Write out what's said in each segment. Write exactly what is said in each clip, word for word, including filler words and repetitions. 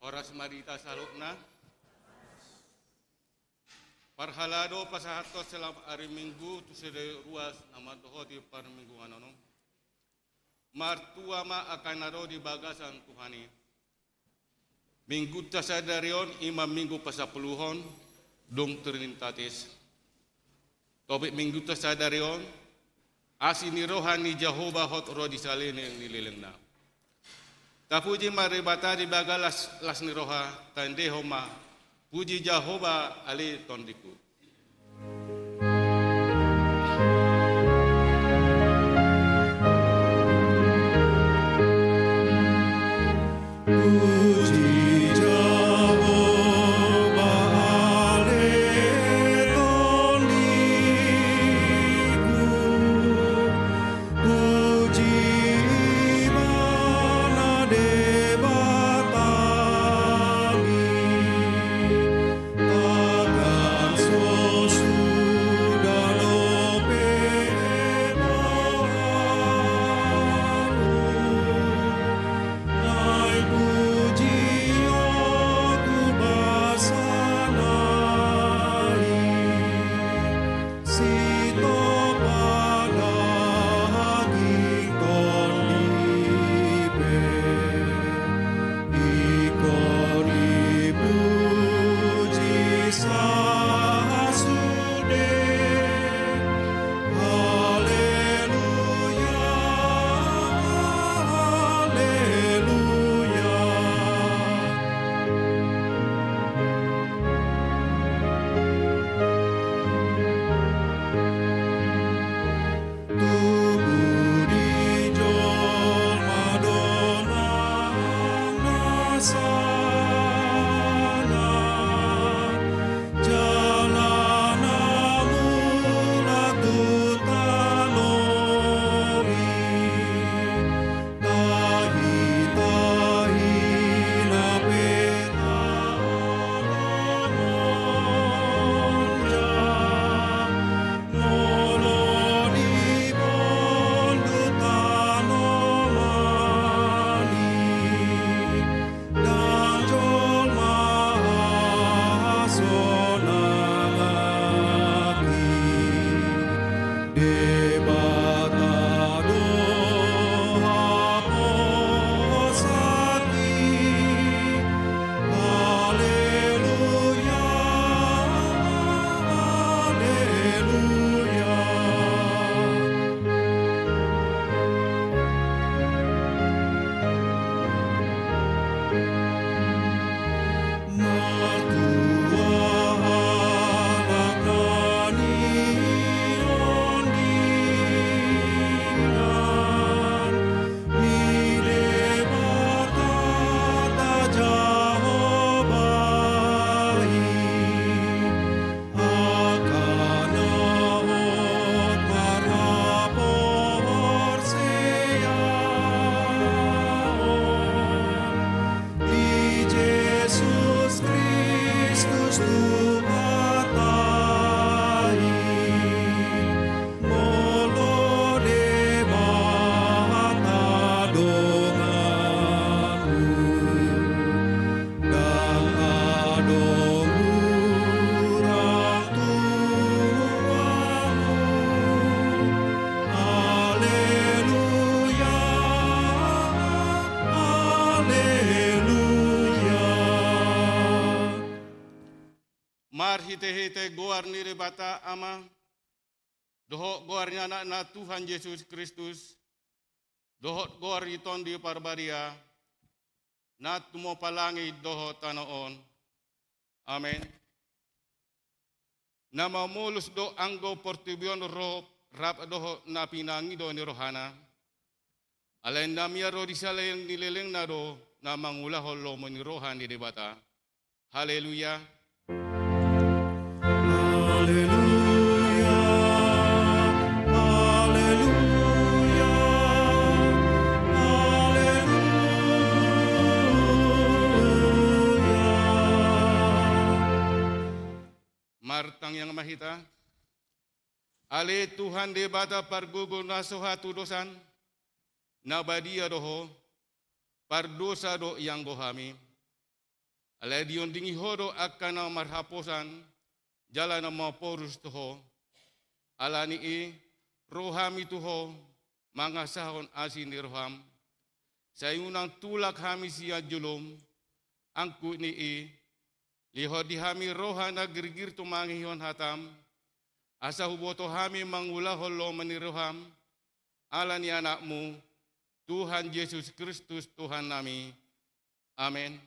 Horas ma di hita saluhutna. Parhalado pasahathon selamat ari Minggu tu sude ruas na mandohoti parmingguan on. Martua ma angka na ro di bagasan Tuhan i. Minggunta sadari on i ma Minggu pasampuluhon, dung Trinitatis. Topik Minggunta sadari on, asi ni roha ni Jahowa hot ro di saleleng ni lelengna. Tapuji ma Debata di bagasan las, las ni roha, tandahon ma, puji Jahowa ale tondingku. Puji Jahowa ale tondingku, puji Ibana Debatami, tagan so suda dope rohamu. Naeng puji ho tu basana i, sitopot daging tondi pe, ingkon dipuji sasude. Haleluya, haleluya. Tubu di jolma do nang na sala, jala na mula tu tano i. Tahi-tahina pe taonon ja, molo di bondu tanoman i. Ndang jolma hasonangan i, Debata do haposan i. Haleluya, haleluya. Martua halak na niondinan ni Debata Jahowa i. Angka na hot marhaporseaon di Jesus Kristus Tuhanta i. Molo Debata donganmu, ndang adong hurang tu hamu. Haleluya, haleluya. Marhitehite goar ni Debata Ama, dohot goar ni Anakna Tuhan Jesus Kristus, dohot goar ni Tondi Parbadia, na tumompa langit dohot tano on. Amen. Na mamolus do anggo portibi on ro rap dohot na pinangido ni rohana. Alai na mian ro di saleleng ni lelengna do na mangulahon lomo ni roha ni Debata. Haleluya. Haleluya, haleluya, haleluya. Martangiang ma hita. Ale Tuhan Debata pargogo na so hatudosan, na badia do Ho, pardosa do ianggo hami. Alai diondingi Ho do angka na marhaposan jala na maporus tu Ho. Ala ni i, ro hami tu Ho mangasahon asi ni roham, sai unang tulak hami sian jolom. Angkup ni i, lehon di hami roha na girgir tumangihon hatam, asa huboto hami mangulahon lomo ni roham, ala ni Anakmu, Tuhan Jesus Kristus Tuhannami. Amen.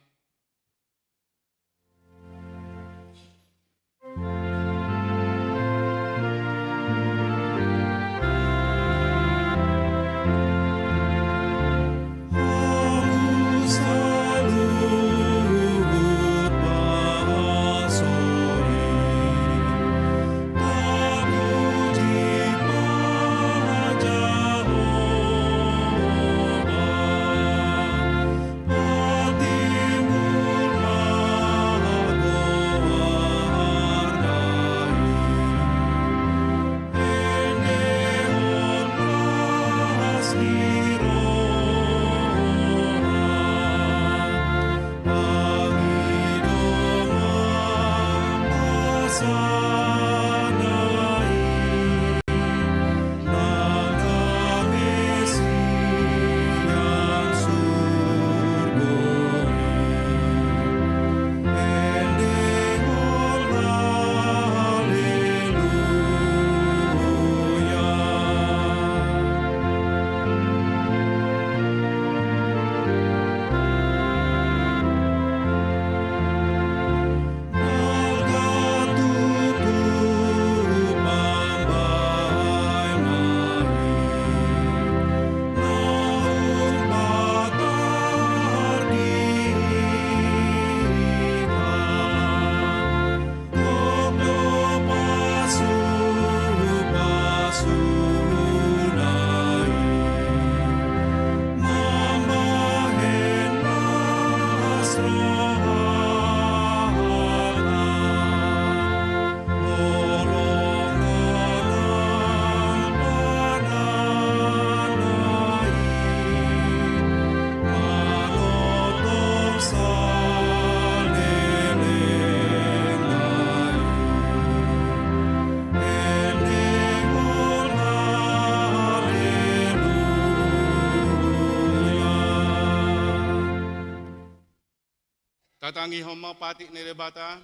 Tatangihon ma patik ni Debata,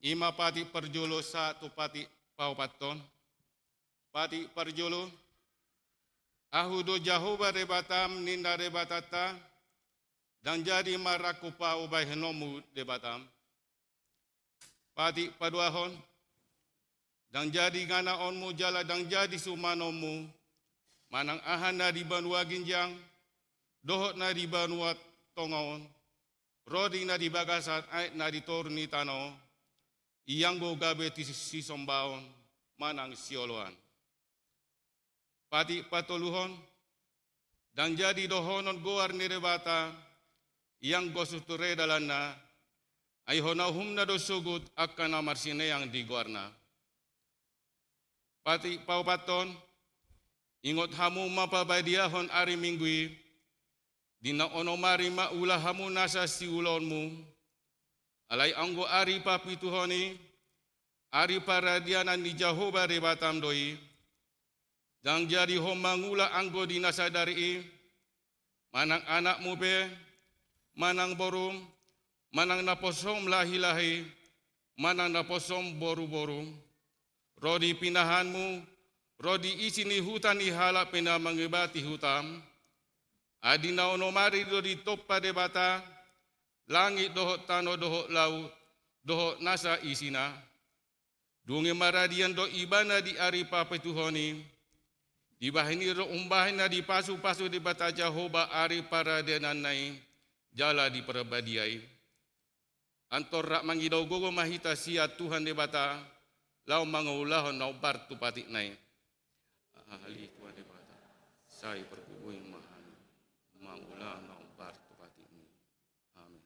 i ma patik parjolo sahat tu patik paopathon. Patik parjolo, Ahu do Jahowa Debatam, ninna Debatanta, ndang jadi marangkup Ahu bahenonmu Debatam. Patik paduahon, ndang jadi ganaonmu jala ndang jadi sumanonmu, manang aha na di banua ginjang, dohot na di banua tonga on, ro di na di bagasan aek na di toru ni tano, i anggo gabe sisombaon manang sioloan. Patik patoluhon, ndang jadi dohonon goar ni Debata, i anggo so ture dalanna, ai hona uhumna do sogot angka na marsineang di goarna. Patik paopathon, ingot hamu ma pabadiahon ari Minggu i, di na onom ari ma ula hamu nasa siulaonmu, alai anggo ari papituhon i, ari paradianan ni Jahowa Debatam do i, ndang jadi ho mangula anggo di na sadari i, manang anakmu pe, manang borum, manang naposom lahilahi, manang naposom boruborum, ro di pinahanmu, ro di isi ni huta ni halak pe na mangibati hutam, ai di na onom ari do ditompa Debata langit dohot tano dohot laut, dohot nasa isina. Dung i maradian do ibana di ari papituhon i, dibahen i do umbahen na dipasupasu Debata Jahowa ari paradiananna i, jala diparbadia i. Antor rap mangido gogo ma hita sian Tuhan Debata, laho mangulahon na hombar tu patikna i. Ahali Tuhan Debata, sai pargogoi ma hami mangulahon na hombar tu patikmi. Amen.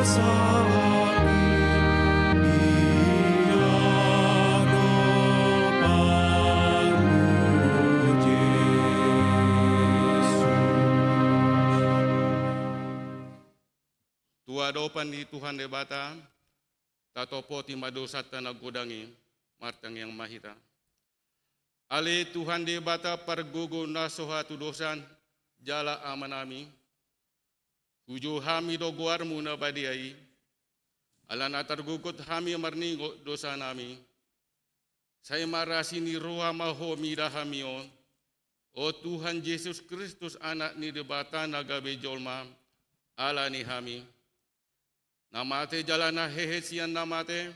Tu adopan ni Tuhan Debata, tatompoti ma dosanta na godang i, martangiang ma hita. Ale Tuhan Debata pargogo na so hatudosan jala Amanami, hujou hami do goarMu na badia i, ala na targogot hami marningot dosanami. Sai marasi ni roha ma Ho mida hami on, o Tuhan Jesus Kristus, Anak ni Debata na gabe jolma, ala ni hami. Na mate jala na hehe sian na mate,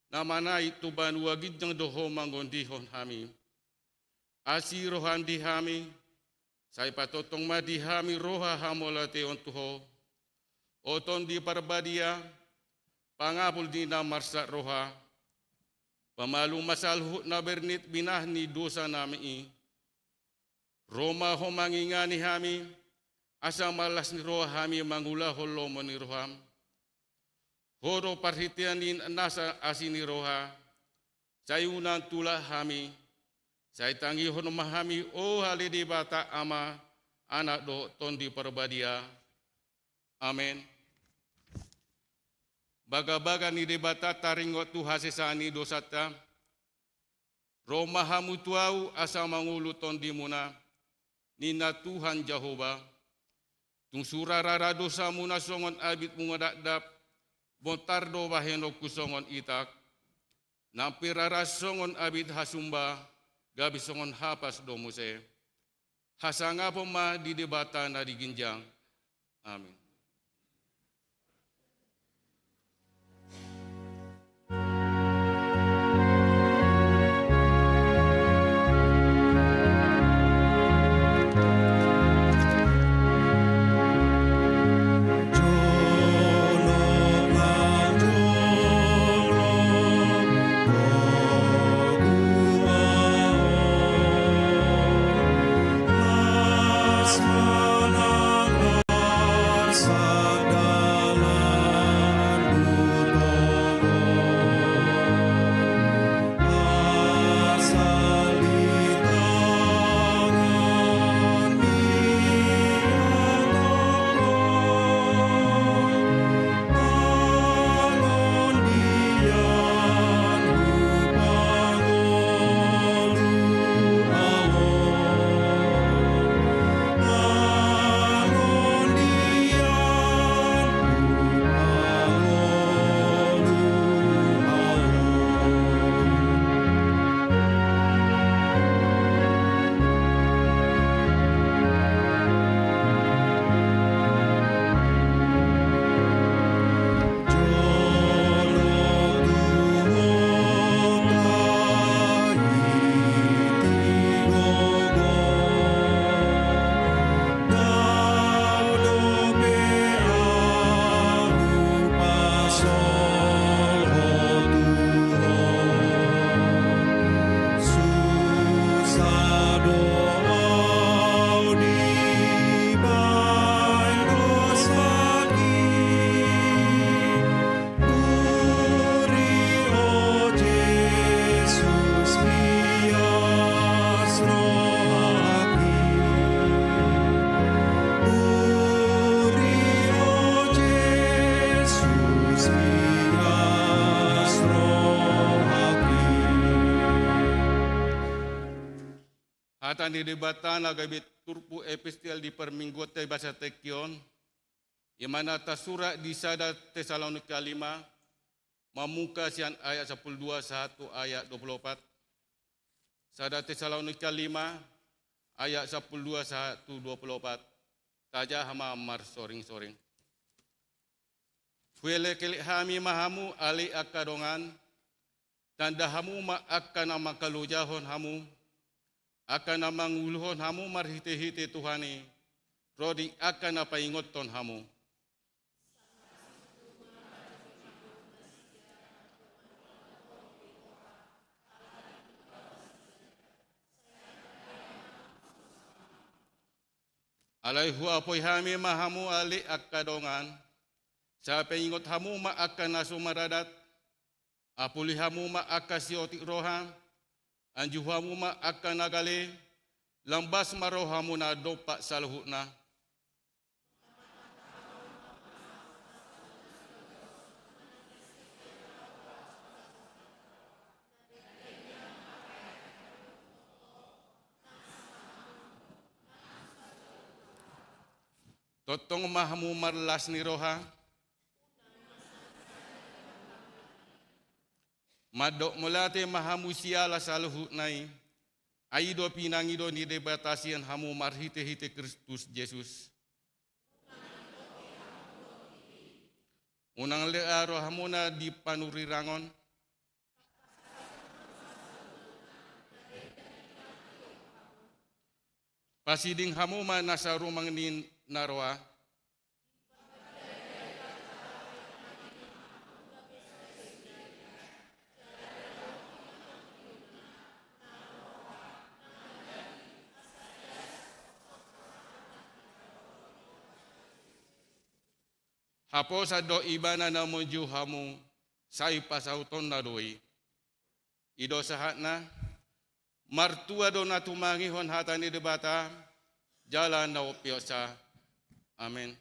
na manaek tu banua ginjang do Ho mangondihon hami. Asi rohaM di hami, sai patongtong ma di hami roha hamauliateon tu Ho. O Tondi Parbadia, pangapul ni na marsak roha, pamalum ma saluhut na bernit binahen ni dosanami i. Ro ma Ho mangingani hami, asa marlas ni roha hami mangulahon lomo ni rohaM. Ho do parhitean ni nasa asi ni roha, sai unang tulak hami, sai tangihon ma hami, o ale Debata Ama, Anak dohot Tondi Parbadia. Amen. Bagabaga ni Debata taringot tu hasesaan ni dosanta, ro ma hamu tu Ahu asa mangolu tondimuna, ninna Tuhan Jahowa. Tung sura rara dosamuna songon abit bunga dakdak, bontar do bahenonku songon itak. Nang pe rara songon abit hasumba, gabe songon hapas do muse. Hasangapon ma di Debata na di ginjang. Amin. Hata ni Debata na gabe turpuk epistel di parmingguanta di basa tingki on, i ma na tarsurat di sada Tesalonika lima, mamungka sian ayat sampulu dua sahat tu ayat dua pulu opat. Sada Tesalonika lima ayat sampulu dua sahat tu dua pulu opat. Tajaha ma marsoring-soring. Huelek-elek hami ma hamu ale angka dongan, tanda hamu ma angka na mangkalojahon hamu, angka na manguluhon hamu marhite-hite Tuhan i, ro di angka na paingothon hamu. Alai huapoi hami ma hamu ale angka dongan, Sai paingot hamu ma angka na so maradat, apuli hamu ma angka siotik roha, anju hamu ma angka na gale, lambas ma rohamuna dompak saluhutna. Tongtong ma hamu marlas ni roha. Mandok mauliate ma hamu siala saluhutna i, ai i do pinangido ni Debata sian hamu marhitehite Kristus Jesus. Unang lea rohamuna di panurirang on. Pasiding hamu ma nasa rumang ni na roa. Haposan do Ibana na manjou hamu, sai pasautonna do i. I do sahatna. Martua do na tumangihon hata ni Debata jala na umpeopsa. Amen.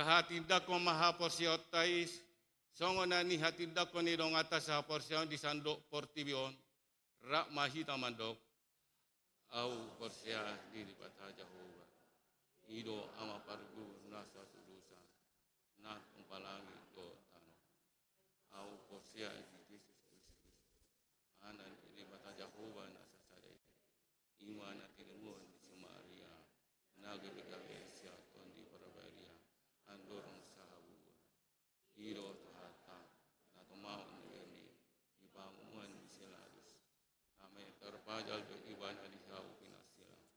Tahatindangkon ma haporseaonta i songon na nihatindangkon ni donganta sahaporseaon di sandok portibi on. Rap ma hita mandok. Ahu porsea di Debata Jahowa, i do Ama parguru na satudosan, na humpalangi do tano. Ahu porsea di Jesus Kristus, Anak ni Debata Jahowa na sasada i, i ma na tinabuan ni si Maria, na gabe-gabe sian Tondi Parbadia, andorang sahabua. I do Tuhanta, na tumaon ni Bere i, di pangomoan ni si Lazarus. Nami tarpajal do Ibana di hau pinansilang.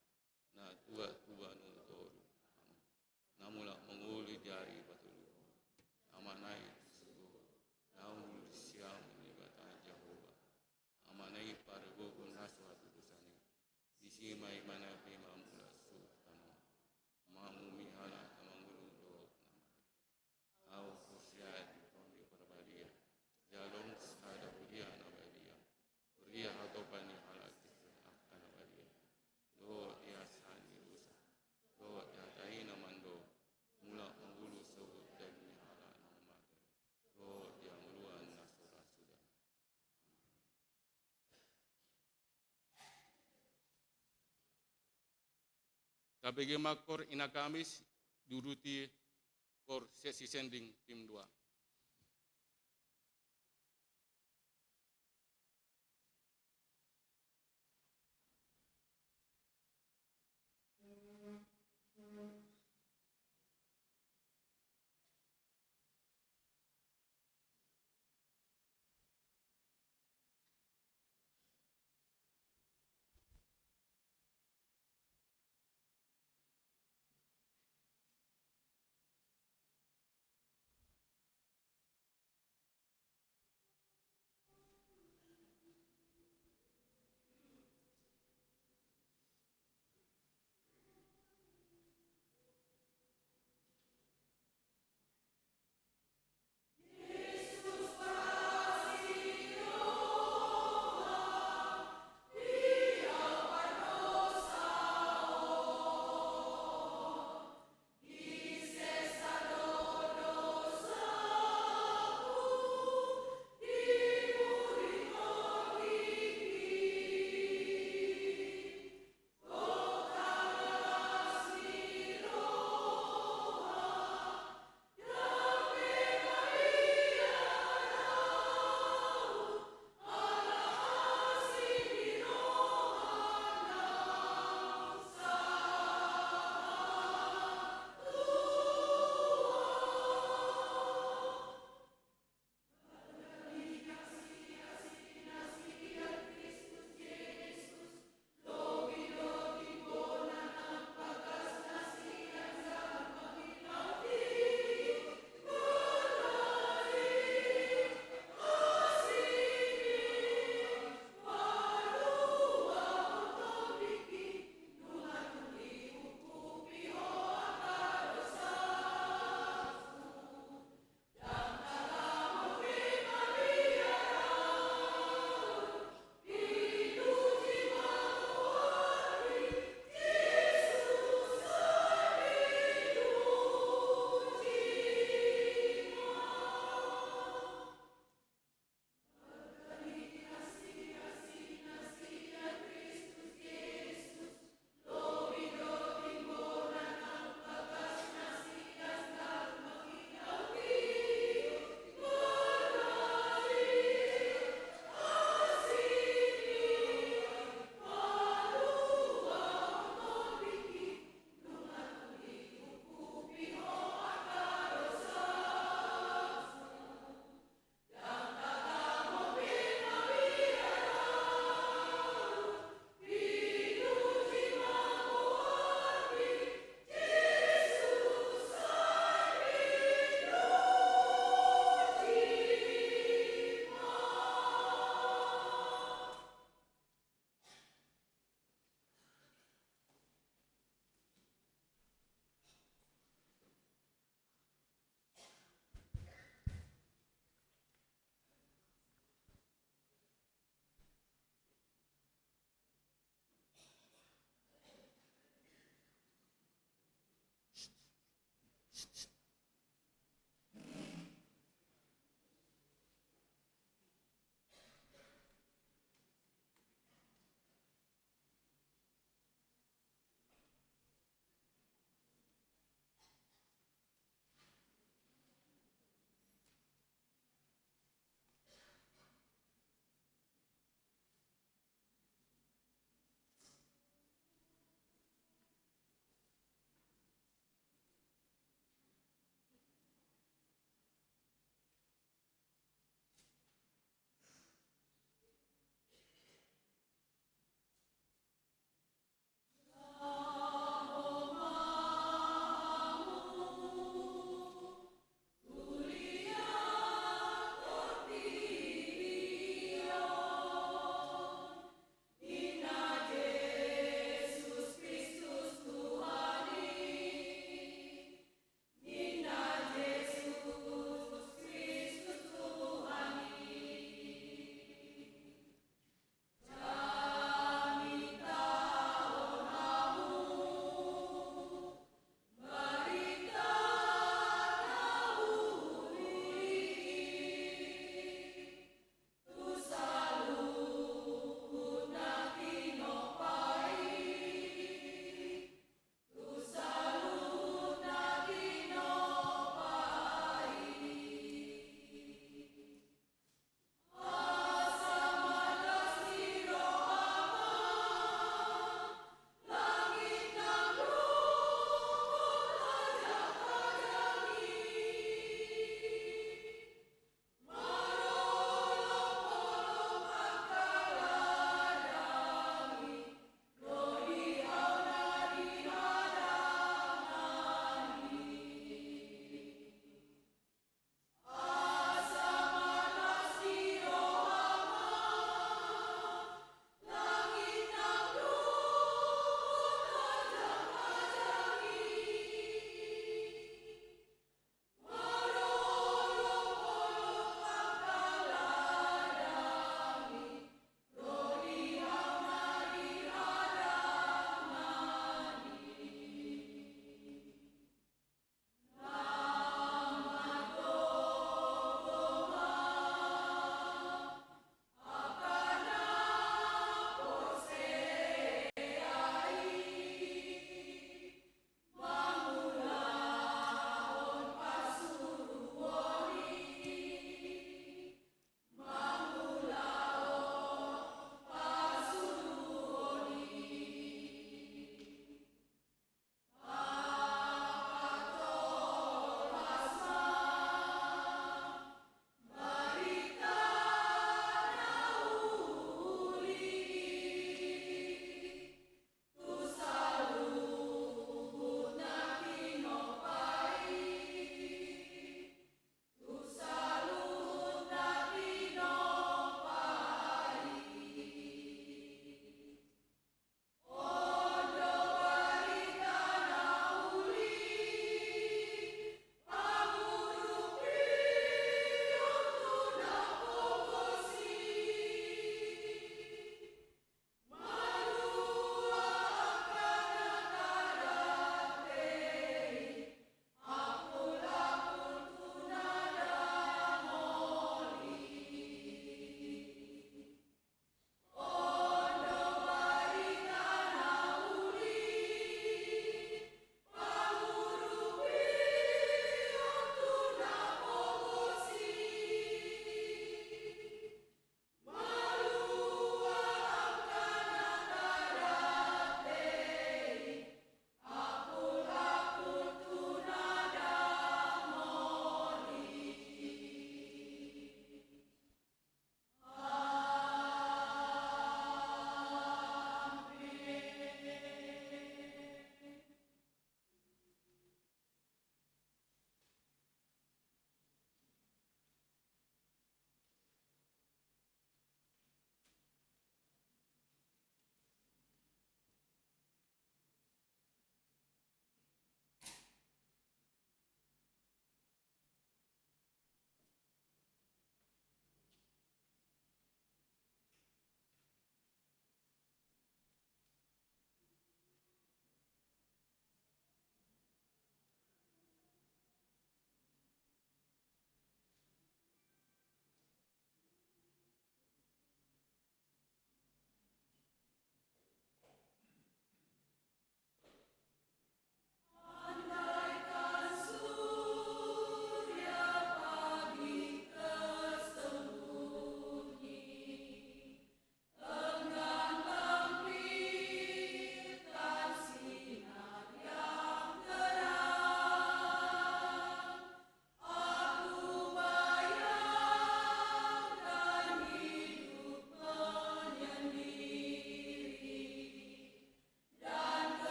Tabege ma kor ina Kamis, diuduti kor se-, sisending tim dua.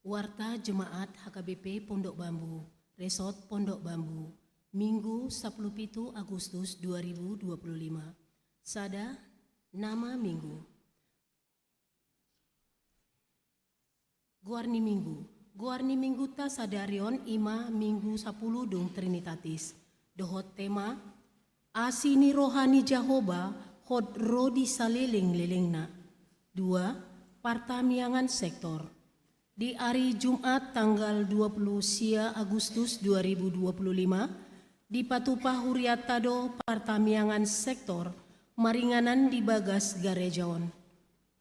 Warta Jemaat H K B P Pondok Bambu, Resort Pondok Bambu, Minggu sapuluh pitu Agustus dua ribu dua puluh lima. Sada, nama Minggu. Goar ni Minggu. Goar ni Mingguta sadari on i ma Minggu sapuluh dung Trinitatis. Dohot tema, Asi ni roha ni Jahowa hot ro di saleleng-lelengna. Dua, partamiangan sektor. Di ari Jumat tanggal dua puluh sia Agustus dua ribu dua puluh lima, dipatupa hurianta do partamiangan sektor maringanan di bagas gareja on.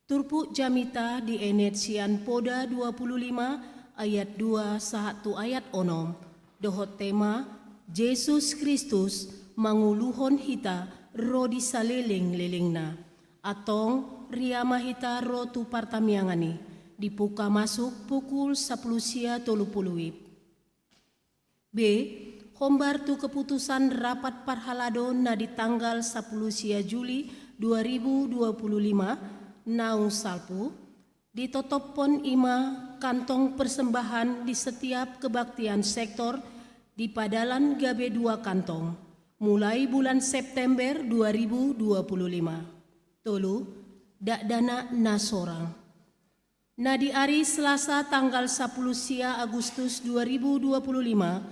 Turpuk jamita dienet sian Poda dua puluh lima ayat dua sahat tu ayat onom, dohot tema, Jesus Kristus manguluhon hita ro di saleleng-lelengna. Antong ria ma hita ro tu partamiangan i, dibuka masuk pukul sapuluh sia tolu puluh WIB. B. Hombar tu keputusan rapat parhalado na di tanggal sapuluh sia Juli dua ribu dua puluh lima, naung salpu, ditotophon i ma kantong persembahan di setiap kebaktian sektor di padalan gabe dua kantong, mulai bulan September dua ribu dua puluh lima. Tolu, dakdanak na sorang. Na di ari Selasa tanggal sapuluh sia Agustus dua ribu dua puluh lima,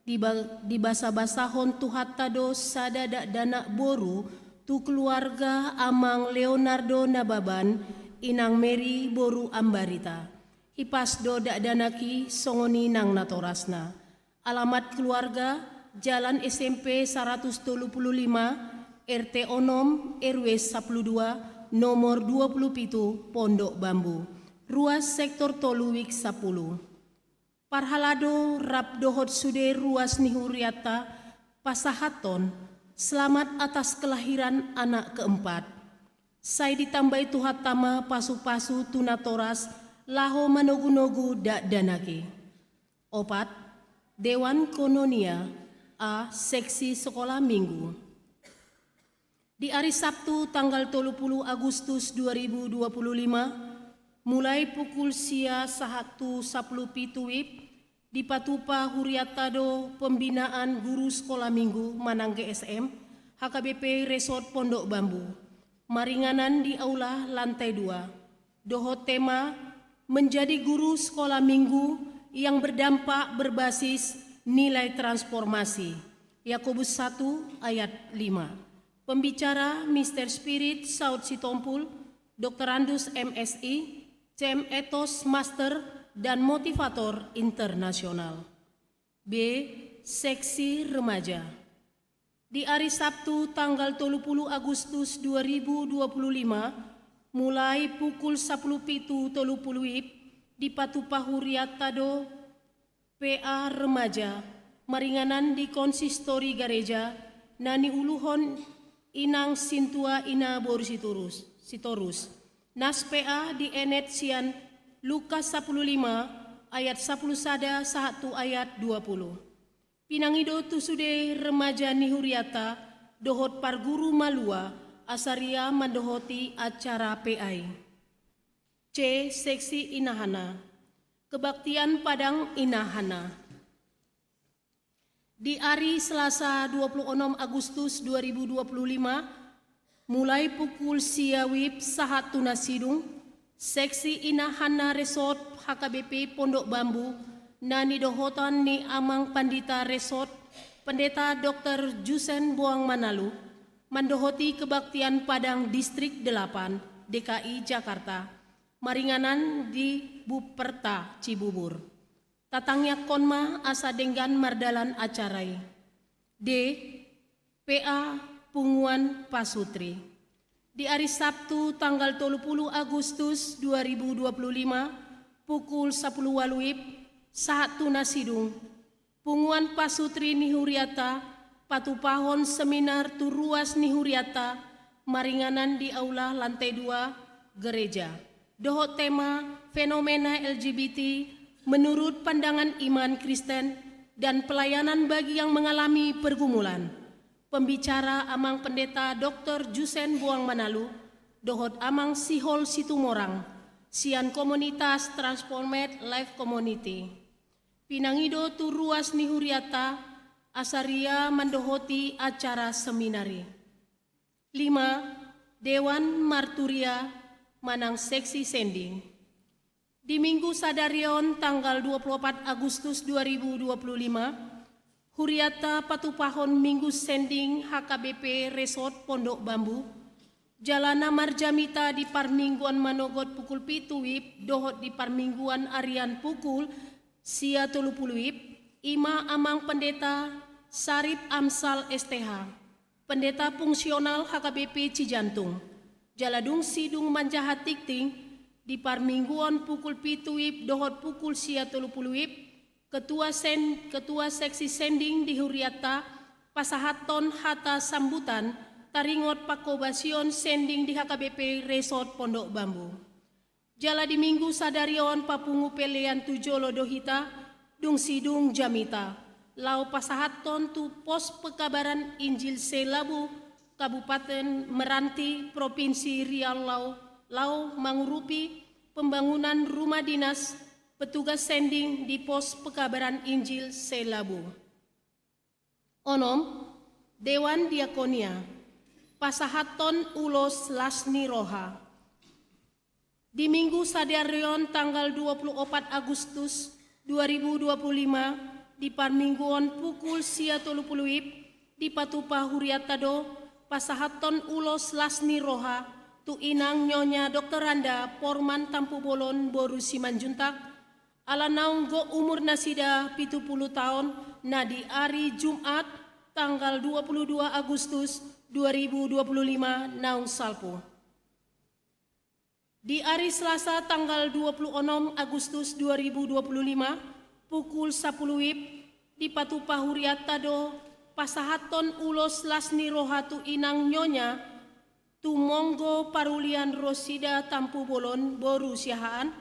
diba-, dibasabasahon Tuhanta do sada dakdanak boru tu keluarga Amang Leonardo Nababan, Inang Mary boru Ambarita. Hipas do dakdanak i songon i nang natorasna. Alamat keluarga, Jalan S M P saratus tolu pulu lima, R T onom, R W sapulu dua, nomor dua pulu pitu, Pondok Bambu. Ruas sektor tolu, WIB sapulu. Parhalado rap dohot sude ruas ni hurianta pasahathon selamat atas kelahiran anak keempat. Sai ditambai Tuhanta ma pasupasu tu natoras laho manogunogu dakdanak i. Opat, Dewan Koinonia A, Seksi Sekolah Minggu. Di ari Sabtu tanggal tolu pulu Agustus dua ribu dua pulu lima, mulai pukul sia sahat tu sapuluh pitu WIB, dipatupa hurianta do pembinaan guru sekolah minggu manang G S M, H K B P Resort Pondok Bambu, maringanan di aula lantai dua. Dohot tema, Menjadi Guru Sekolah Minggu yang Berdampak Berbasis Nilai Transformasi, Yakobus satu ayat lima. Pembicara, Mister Spirit Saud Sitompul, Doktorandus M Si, C M Ethos Master, dan motivator internasional. B, Seksi Remaja. Di ari Sabtu tanggal tolu pulu Agustus dua ribu dua pulu lima, mulai pukul sapuluh pitu tolu pulu WIB, dipatupa hurianta do P A Remaja, maringanan di konsistori gareja, na niuluhon Inang Sintua Ina boru Sitorus, Sitorus. Nas P A dienet sian Lukas sapuluh lima ayat sapuluh sada sahat tu ayat dua pulu. Pinangido tu sude remaja ni hurianta dohot parguru malua asa ria mandohoti acara P A i. C, Seksi Ina Hana. Kebaktian Padang Ina Hana. Di ari Selasa dua pulu onom Agustus dua ribu dua pulu lima, mulai pukul sia WIB sahat tu na sidung, Seksi Ina Hana Resort H K B P Pondok Bambu, na nidohotan ni Amang Pandita Resort, Pendeta Doktor Jusen Boang Manalu, mandohoti kebaktian Padang Distrik delapan, D K I Jakarta, maringanan di Buperta, Cibubur. Tatangiangkon ma asa denggan mardalan acara i. D, P A Punguan Pasutri. Di ari Sabtu tanggal tolu pulu Agustus dua ribu dua pulu lima, pukul sapuluh walu WIB, sahat tu na sidung, Punguan Pasutri ni hurianta patupahon seminar tu ruas ni hurianta maringanan di aula lantai dua gereja. Dohot tema, Fenomena L G B T menurut pandangan iman Kristen dan pelayanan bagi yang mengalami pergumulan. Pembicara Amang Pendeta Doktor Jusen Boang Manalu, dohot Amang Sihol Situmorang, sian komunitas Transformed Life Community. Pinangido tu ruas ni hurianta, asa ria mandohoti acara seminari. Lima, Dewan Marturia manang seksi sending. Di Minggu sadari on tanggal dua puluh opat Agustus dua ribu dua puluh lima, hurianta patupahon Minggu sending H K B P Resort Pondok Bambu, jala na marjamita di parmingguan manogot pukul pitu wib dohot di parmingguan arian pukul sia tolu pulu wib, i ma Amang Pendeta Sarip Amsal S T H, Pendeta Fungsional H K B P Cijantung. Jala dung sidung manjaha tingting, di parmingguan pukul pitu wib dohot pukul sia tolu pulu wib, Ketua sen-, Ketua Seksi Sending di hurianta pasahathon hata sambutan taringot pangkobasion sending di H K B P Resort Pondok Bambu. Jala di Minggu sadari on papungu pelean tu jolo do hita, dung sidung jamita, laho pasahathon tu Pos Pekabaran Injil se-Labu, Kabupaten Meranti, Provinsi Riau, laho, laho mangurupi pembangunan rumah dinas petugas sending di Pos Pekabaran Injil se-Labu. Onom, Dewan Diakonia, pasahathon ulos las ni roha. Di Minggu sadari on tanggal dua puluh opat Agustus dua ribu dua puluh lima, di parmingguan pukul sia tolu pulu wib, dipatupa hurianta do pasahathon ulos las ni roha tu inang Nyonya Doktoranda Porman Tampubolon boru Simanjuntak, ala naung gok umur nasida pitu pulu taon, na di ari Jumat tanggal dua puluh dua Agustus dua ribu dua puluh lima naung salpu. Di ari Selasa tanggal dua puluh onom Agustus dua ribu dua puluh lima, pukul sapulu wib, dipatupa hurianta do pasahathon ulos las ni roha tu inang Nyonya Tumonggo Parulian Rosida Tampubolon boru Siahaan,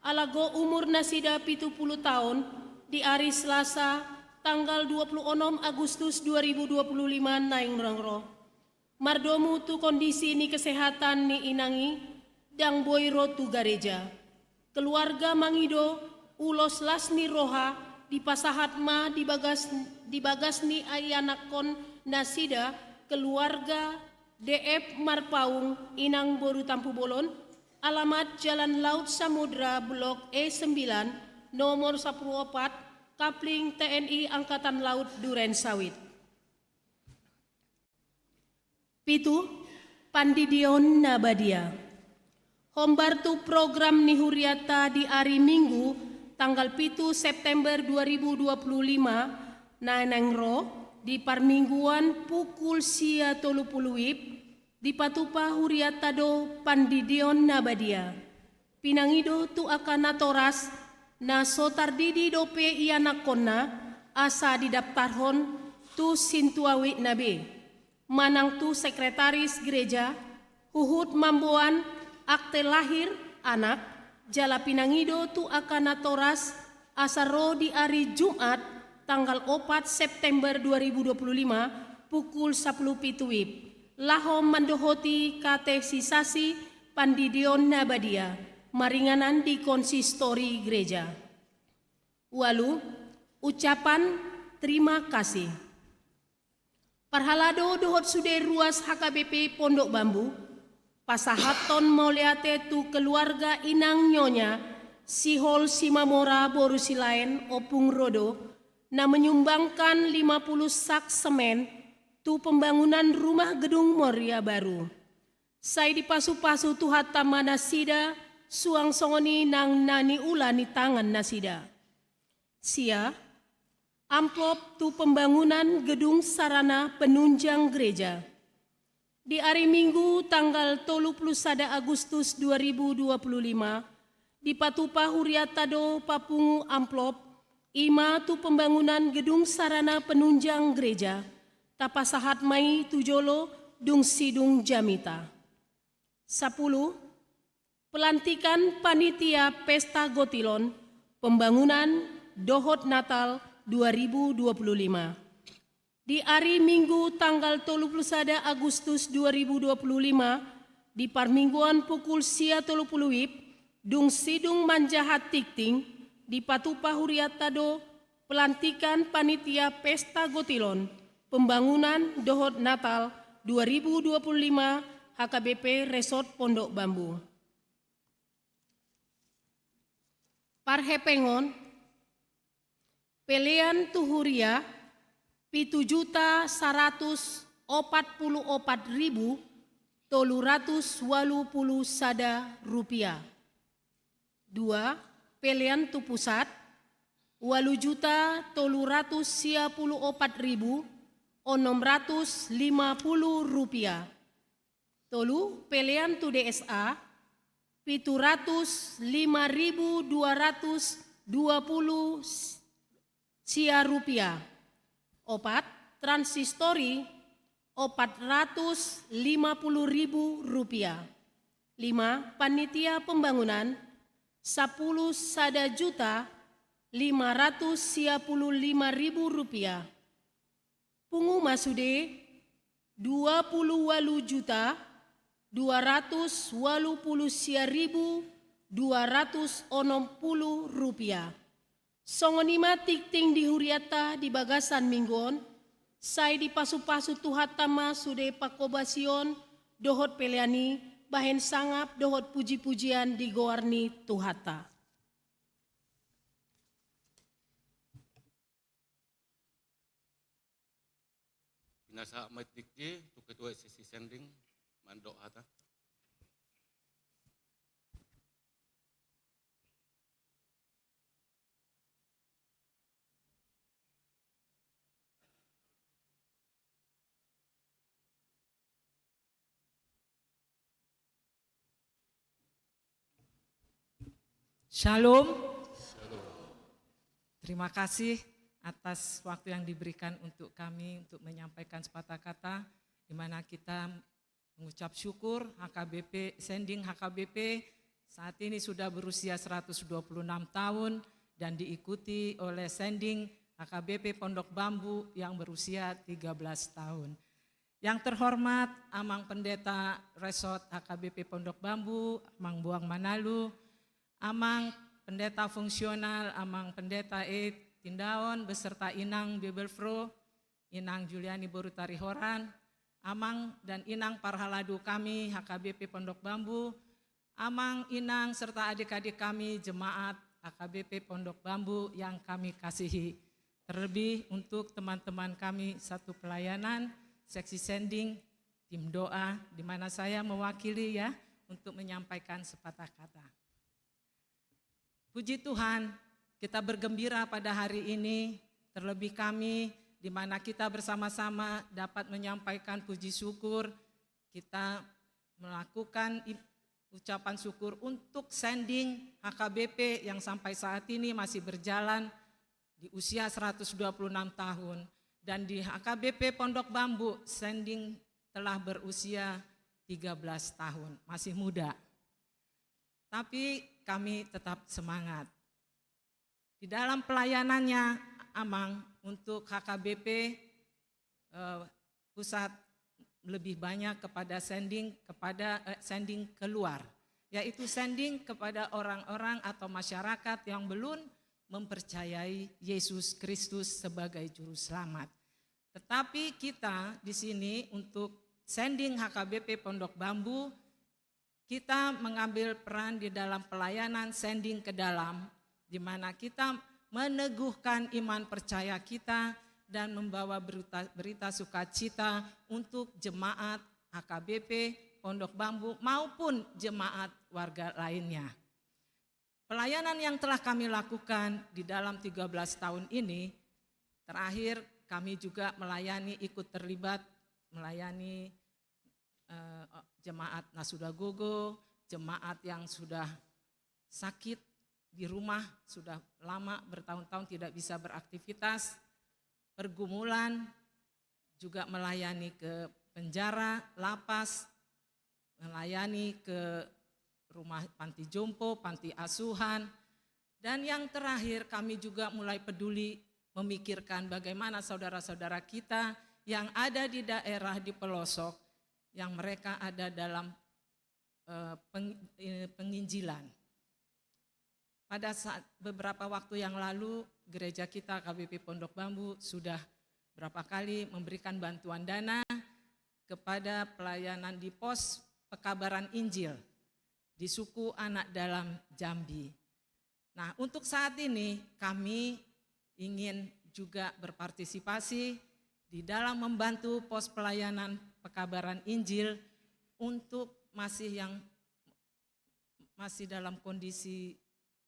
ala gok umur nasida pitu pulu taon, di ari Selasa tanggal dua puluh onom Agustus dua ribu dua puluh lima naeng ro. Mardomu tu kondisi ni kesehatan ni inang i, ndang boi ro tu gareja. Keluarga mangido ulos las ni roha dipasahat ma di bagas, di bagas ni ianakhon nasida, keluarga D F Marpaung, inang boru Tampubolon, alamat Jalan Laut Samudra, Blok E sembilan, nomor sapulu opat, Kapling T N I Angkatan Laut Duren Sawit. Pitu, pandidion na badia. Hombar tu program ni hurianta di ari Minggu tanggal pitu September dua ribu dua puluh lima na naeng ro, di parmingguan pukul sia tolu pulu wib, dipatupa hurianta do pandidion na badia. Pinangido tu angka natoras na so tardidi dope ianakhonna asa didaptarhon tu sintua wijk na be, manang tu sekretaris gereja, huhut mamboan akte lahir anak, jala pinangido tu angka natoras asa ro di ari Jumat tanggal opat September dua ribu dua puluh lima pukul sapulu pitu wib, laho mandohoti katesisasi pandidion na badia, maringanan di konsistori gereja. Ualu, ucapan terima kasih. Parhalado dohot sude ruas H K B P Pondok Bambu, pasahathon mauliate tu keluarga inang Nyonya Sihol Simamora boru Silaen Ompung Rodo, na menyumbangkan lima puluh sak semen tu pembangunan rumah gedung Moria Baru. Sai dipasupasu Tuhanta ma nasida, suang songon i nang na niula ni tangan nasida. Sia, amplop tu pembangunan gedung sarana penunjang gereja. Di ari Minggu tanggal tolu pulu sada Agustus dua ribu dua pulu lima, dipatupa hurianta do papungu amplop, i ma tu pembangunan gedung sarana penunjang gereja, tapasahat ma i tu jolo dung sidung jamita. Sapulu, pelantikan panitia pesta gotilon, pembangunan, dohot Natal dua ribu dua puluh lima. Di ari Minggu tanggal tolu pulu sada Agustus dua ribu dua puluh lima, di parmingguan pukul sia tolu pulu wib, Dung sidung manjaha tingting, dipatupa hurianta do pelantikan panitia pesta gotilon pembangunan dohot Natal dua ribu dua puluh lima H K B P Resort Pondok Bambu. Parhepengon, pelean tu huria, pitu juta saratus opat pulu opat ribu tolu ratus walu pulu sada rupiah. Dua, pelean tu pusat, walu juta tolu ratus sia pulu opat ribu onom ratus lima pulu rupiah. Tolu, pelean tu D S A, pitu ratus lima ribu dua ratus dua pulu sia rupiah. Opat, transistori, opat ratus lima pulu ribu rupiah. Lima, panitia pembangunan, sapulu sada juta lima ratus sia pulu lima ribu rupiah. Pungu ma sude, dua pulu walu juta dua ratus walu pulu sia ribu dua ratus onom pulu rupiah. Songon i ma tingting di hurianta di bagasan minggu on, sai dipasupasu Tuhanta ma sude pangkobasion dohot pelean i, bahen sangap dohot pujipujian di goar ni Tuhanta. Pinasahat ma tingki tu ketua seksi sending mandok hata. Shalom. Terima kasih atas waktu yang diberikan untuk kami untuk menyampaikan sepatah kata, di mana kita mengucap syukur H K B P, sending H K B P saat ini sudah berusia seratus dua puluh enam tahun dan diikuti oleh sending H K B P Pondok Bambu yang berusia tiga belas tahun. Yang terhormat Amang Pendeta Resort H K B P Pondok Bambu, Amang Boang Manalu, Amang Pendeta Fungsional, Amang Pendeta Eit Tindaon, beserta Inang Bibelvrouw, Inang Juliani boru Tarihoran, Amang dan Inang parhalado kami H K B P Pondok Bambu, Amang, Inang, serta adik-adik kami jemaat H K B P Pondok Bambu yang kami kasihi. Terlebih untuk teman-teman kami satu pelayanan, seksi sending, tim doa, di mana saya mewakili ya, untuk menyampaikan sepatah kata. Puji Tuhan, kita bergembira pada hari ini, terlebih kami, di mana kita bersama-sama dapat menyampaikan puji syukur, kita melakukan i-, ucapan syukur untuk sending H K B P yang sampai saat ini masih berjalan di usia seratus dua puluh enam tahun, dan di H K B P Pondok Bambu, sending telah berusia tiga belas tahun, masih muda. Tapi kami tetap semangat. Di dalam pelayanannya, Amang, untuk H K B P, eh, pusat lebih banyak kepada sending, kepada, eh, sending keluar, yaitu sending kepada orang-orang atau masyarakat yang belum mempercayai Yesus Kristus sebagai Juru Selamat. Tetapi kita di sini untuk sending H K B P Pondok Bambu, kita mengambil peran di dalam pelayanan sending ke dalam, di mana kita meneguhkan iman percaya kita dan membawa berita, berita sukacita untuk jemaat H K B P Pondok Bambu maupun jemaat warga lainnya. Pelayanan yang telah kami lakukan di dalam tiga belas tahun ini, terakhir kami juga melayani, ikut terlibat melayani, eh, jemaat na sudah gogo, jemaat yang sudah sakit di rumah, sudah lama bertahun-tahun tidak bisa beraktivitas, pergumulan, juga melayani ke penjara, lapas, melayani ke rumah panti jompo, panti asuhan, dan yang terakhir kami juga mulai peduli memikirkan bagaimana saudara-saudara kita yang ada di daerah di pelosok, yang mereka ada dalam, eh, peng-, eh, penginjilan. Pada saat beberapa waktu yang lalu, gereja kita H K B P Pondok Bambu sudah berapa kali memberikan bantuan dana kepada pelayanan di pos pekabaran Injil di suku Anak Dalam, Jambi. Nah, untuk saat ini kami ingin juga berpartisipasi di dalam membantu pos pelayanan pekabaran Injil untuk masih yang masih dalam kondisi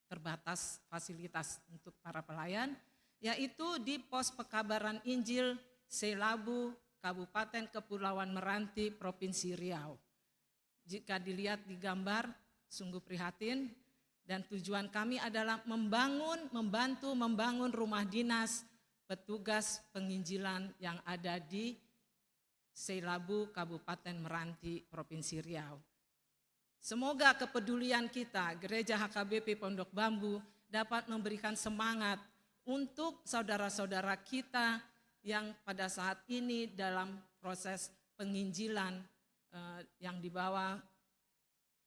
terbatas fasilitas untuk para pelayan, yaitu di pos pekabaran Injil Seilabu, Kabupaten Kepulauan Meranti, Provinsi Riau. Jika dilihat di gambar, sungguh prihatin, dan tujuan kami adalah membangun, membantu membangun rumah dinas petugas penginjilan yang ada di Seilabu, Kabupaten Meranti, Provinsi Riau. Semoga kepedulian kita, Gereja H K B P Pondok Bambu, dapat memberikan semangat untuk saudara-saudara kita yang pada saat ini dalam proses penginjilan, eh, yang dibawa,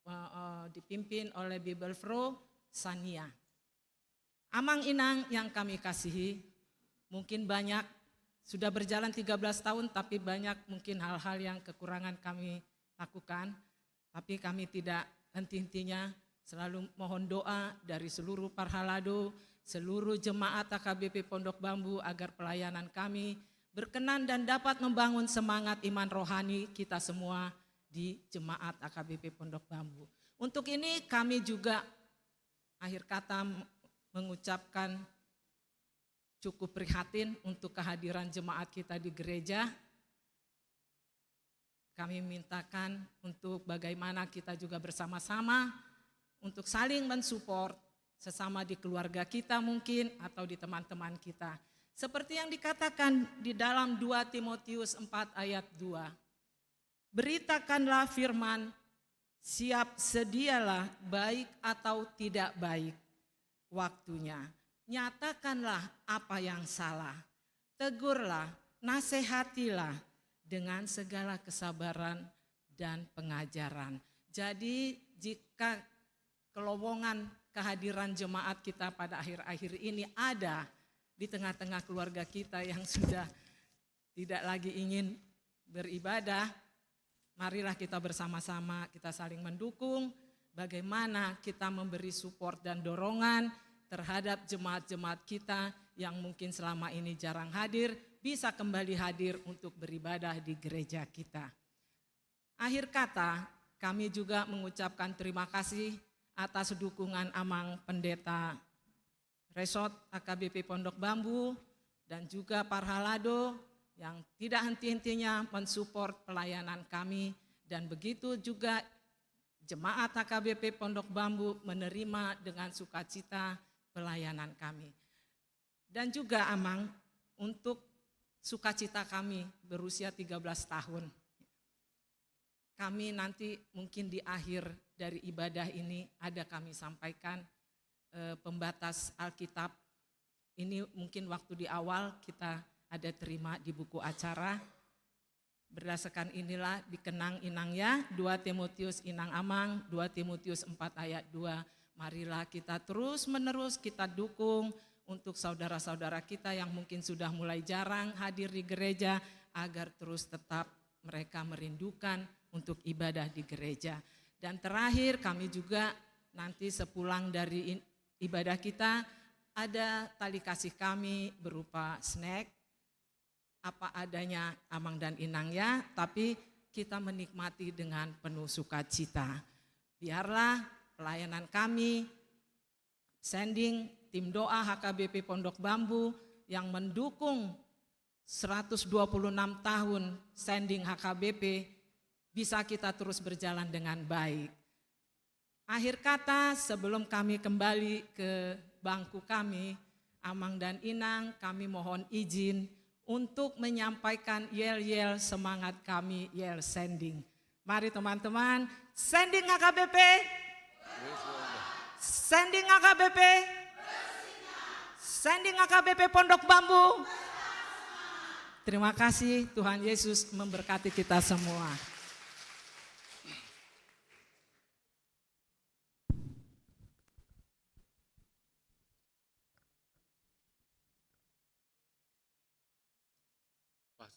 eh, eh, dipimpin oleh Bibelvrouw Sania. Amang inang yang kami kasihi, mungkin banyak, sudah berjalan tiga belas tahun, tapi banyak mungkin hal-hal yang kekurangan kami lakukan. Tapi kami tidak henti-hentinya selalu mohon doa dari seluruh parhalado, seluruh jemaat H K B P Pondok Bambu, agar pelayanan kami berkenan dan dapat membangun semangat iman rohani kita semua di jemaat H K B P Pondok Bambu. Untuk ini kami juga akhir kata mengucapkan cukup prihatin untuk kehadiran jemaat kita di gereja. Kami mintakan untuk bagaimana kita juga bersama-sama untuk saling mensupport sesama di keluarga kita mungkin atau di teman-teman kita. Seperti yang dikatakan di dalam dua Timotius empat ayat dua. Beritakanlah firman, siap sedialah baik atau tidak baik waktunya. Nyatakanlah apa yang salah. Tegurlah, nasihatilah dengan segala kesabaran dan pengajaran. Jadi jika kelowongan kehadiran jemaat kita pada akhir-akhir ini ada di tengah-tengah keluarga kita yang sudah tidak lagi ingin beribadah, marilah kita bersama-sama, kita saling mendukung, bagaimana kita memberi support dan dorongan terhadap jemaat-jemaat kita yang mungkin selama ini jarang hadir, bisa kembali hadir untuk beribadah di gereja kita. Akhir kata, kami juga mengucapkan terima kasih atas dukungan Amang Pendeta Resort H K B P Pondok Bambu, dan juga parhalado yang tidak henti-hentinya mensupport pelayanan kami, dan begitu juga jemaat H K B P Pondok Bambu menerima dengan sukacita pelayanan kami. Dan juga Amang, untuk sukacita kami berusia tiga belas tahun. Kami nanti mungkin di akhir dari ibadah ini ada kami sampaikan, eh, pembatas Alkitab. Ini mungkin waktu di awal kita ada terima di buku acara. Berdasarkan inilah dikenang inang ya, dua Timotius inang amang, dua Timotius empat ayat dua. Marilah kita terus-menerus kita dukung untuk saudara-saudara kita yang mungkin sudah mulai jarang hadir di gereja, agar terus tetap mereka merindukan untuk ibadah di gereja. Dan terakhir, kami juga nanti sepulang dari in-, ibadah kita, ada tali kasih kami berupa snack, apa adanya Amang dan Inang ya, tapi kita menikmati dengan penuh sukacita. Biarlah pelayanan kami, sending tim doa H K B P Pondok Bambu yang mendukung seratus dua puluh enam tahun sending H K B P, bisa kita terus berjalan dengan baik. Akhir kata, sebelum kami kembali ke bangku kami, Amang dan Inang, kami mohon izin untuk menyampaikan yel-yel semangat kami, yel sending. Mari teman-teman, sending H K B P. Sending H K B P. Sending H K B P Pondok Bambu. Terima kasih, Tuhan Yesus memberkati kita semua.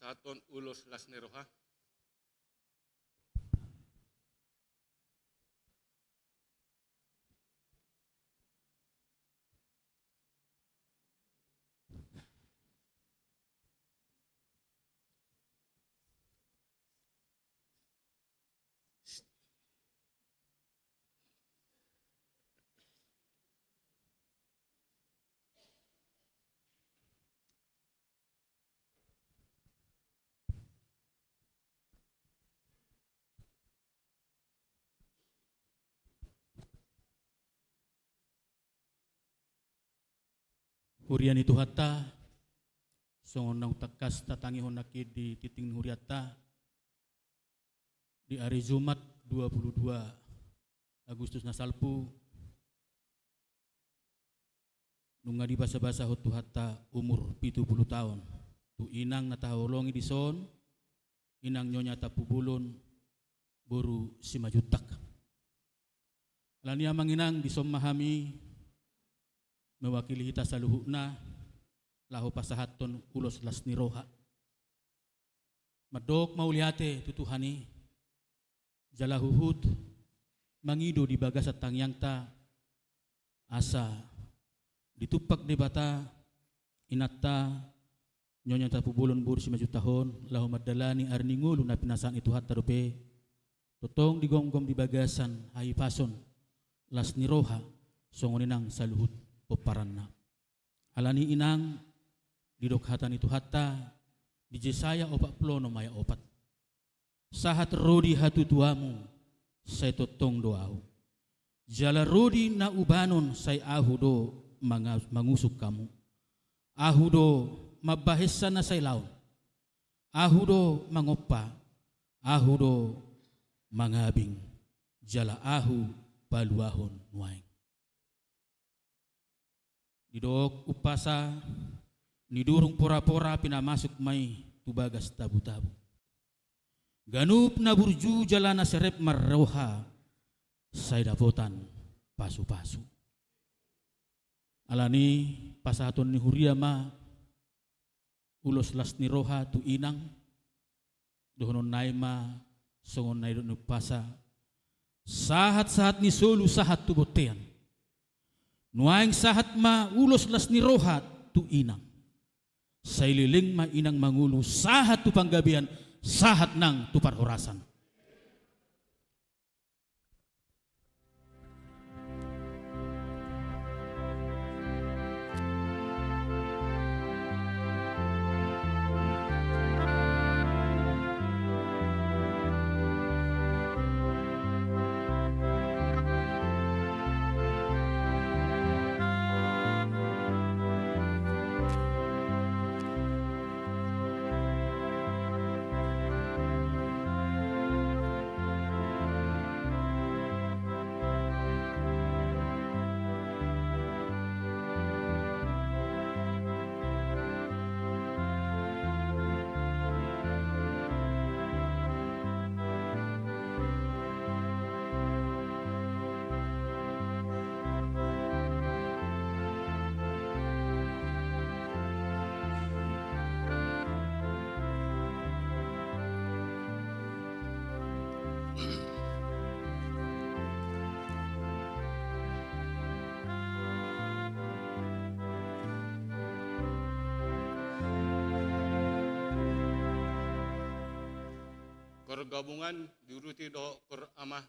pasahathon ulos las ni roha. Huria ni Tuhanta, songon naung tangkas tatangihon nangkin di tingting ni hurianta, di ari Jumat dua puluh dua Agustus na salpu, nunga dibasabasahon Tuhanta umur pitu puluh taon tu inang na tahaholongi dison, inang Nyonya Tampubolon boru Simanjuntak. Alani i amang inang, dison ma hami mewakili hita saluhutna laho pasahathon ulos las ni roha. Mandok mauliate tu Tuhan i, jala huhut mangido di bagasan tangiangta, asa ditumpak Debata inanta Nyonya Tampubolon boru Simanjuntak on laho mandalani ari ni ngolu na pinasahat ni Tuhanta dope, tongtong digomgom di bagasan hahipason, las ni roha, songon i nang saluhut pomparanna. Alani i inang, didok hata ni Tuhanta di Jesaya opat puluh onom ayat opat: Sahat ro di hatutuamu, sai tongtong do Ahu. Jala ro di na ubanon, sai Ahu do manga-, mangusung hamu. Ahu do mambahensa na sai laon. Ahu do mangompa. Ahu do mangabing. Jala Ahu paluahon nuaeng. Didok umpasa ni durung porapora pinamasuk ma i tu bagas tabutabu. Ganup na burju jala na serep marroha, sai dapotan pasupasu. Alani i pasahaton ni huria ma ulos las ni roha tu inang. Dohonon nai ma songon na nidok ni umpasa: Sahatsahat ni solu sahat tu bontean. Nuaeng sahat ma ulos las ni roha tu inang. Sai leleng ma inang mangolu sahat tu panggabean, sahat nang tu parhorasan. Koor gabungan, diuruti dohot koor ama.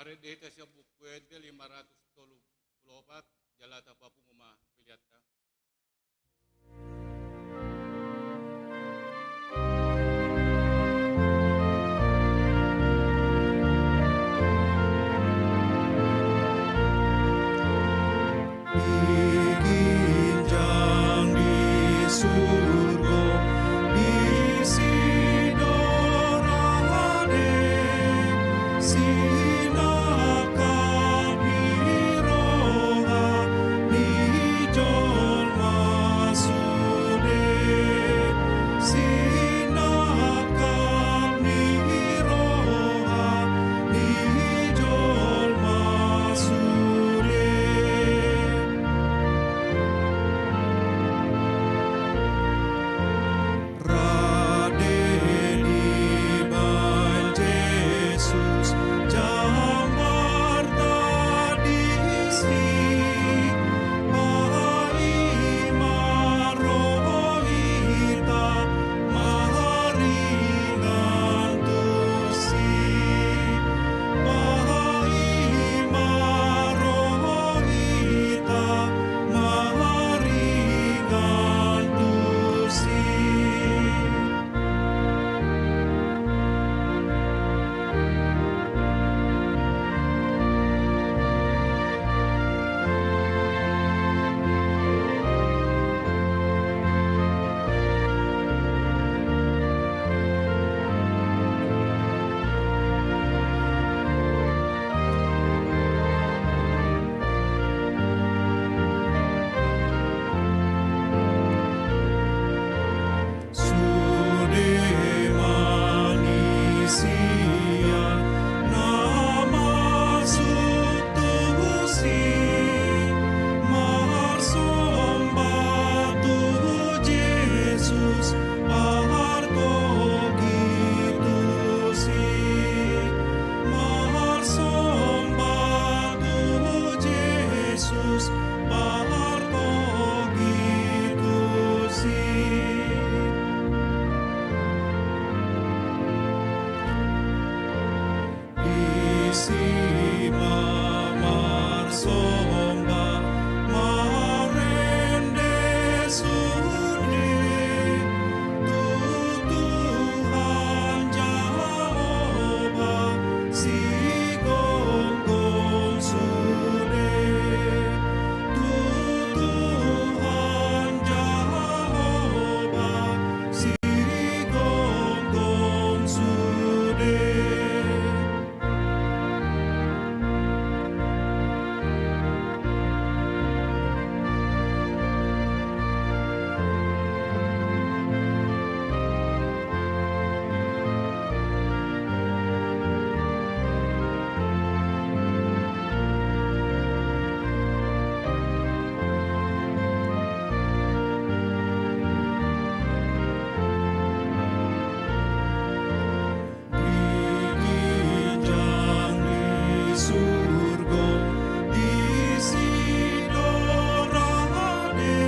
Marende hita sian Buku Ende lima ratus tolu pulu opat, jala tapapungu ma peleanta. Di ginjang di surgo, disi do rade, sinangkap ni roha ni jolma sude, sinangkap ni roha ni jolma sude. Rade dibahen Jesus jambarta disi, paima ro hita maringan tusi, paima ro hita maringan tusi. Sude ma ni sian na masuk tusi, marsomba tu Jesus partogi tusi, marsomba tu Jesus partogi tusi. Disi ma marsomba marende sude tu Tuhan Jahowa, sigonggom sude tu Tuhan Jahowa, sigonggom sude. Di ginjang ni surgo, disi do rade,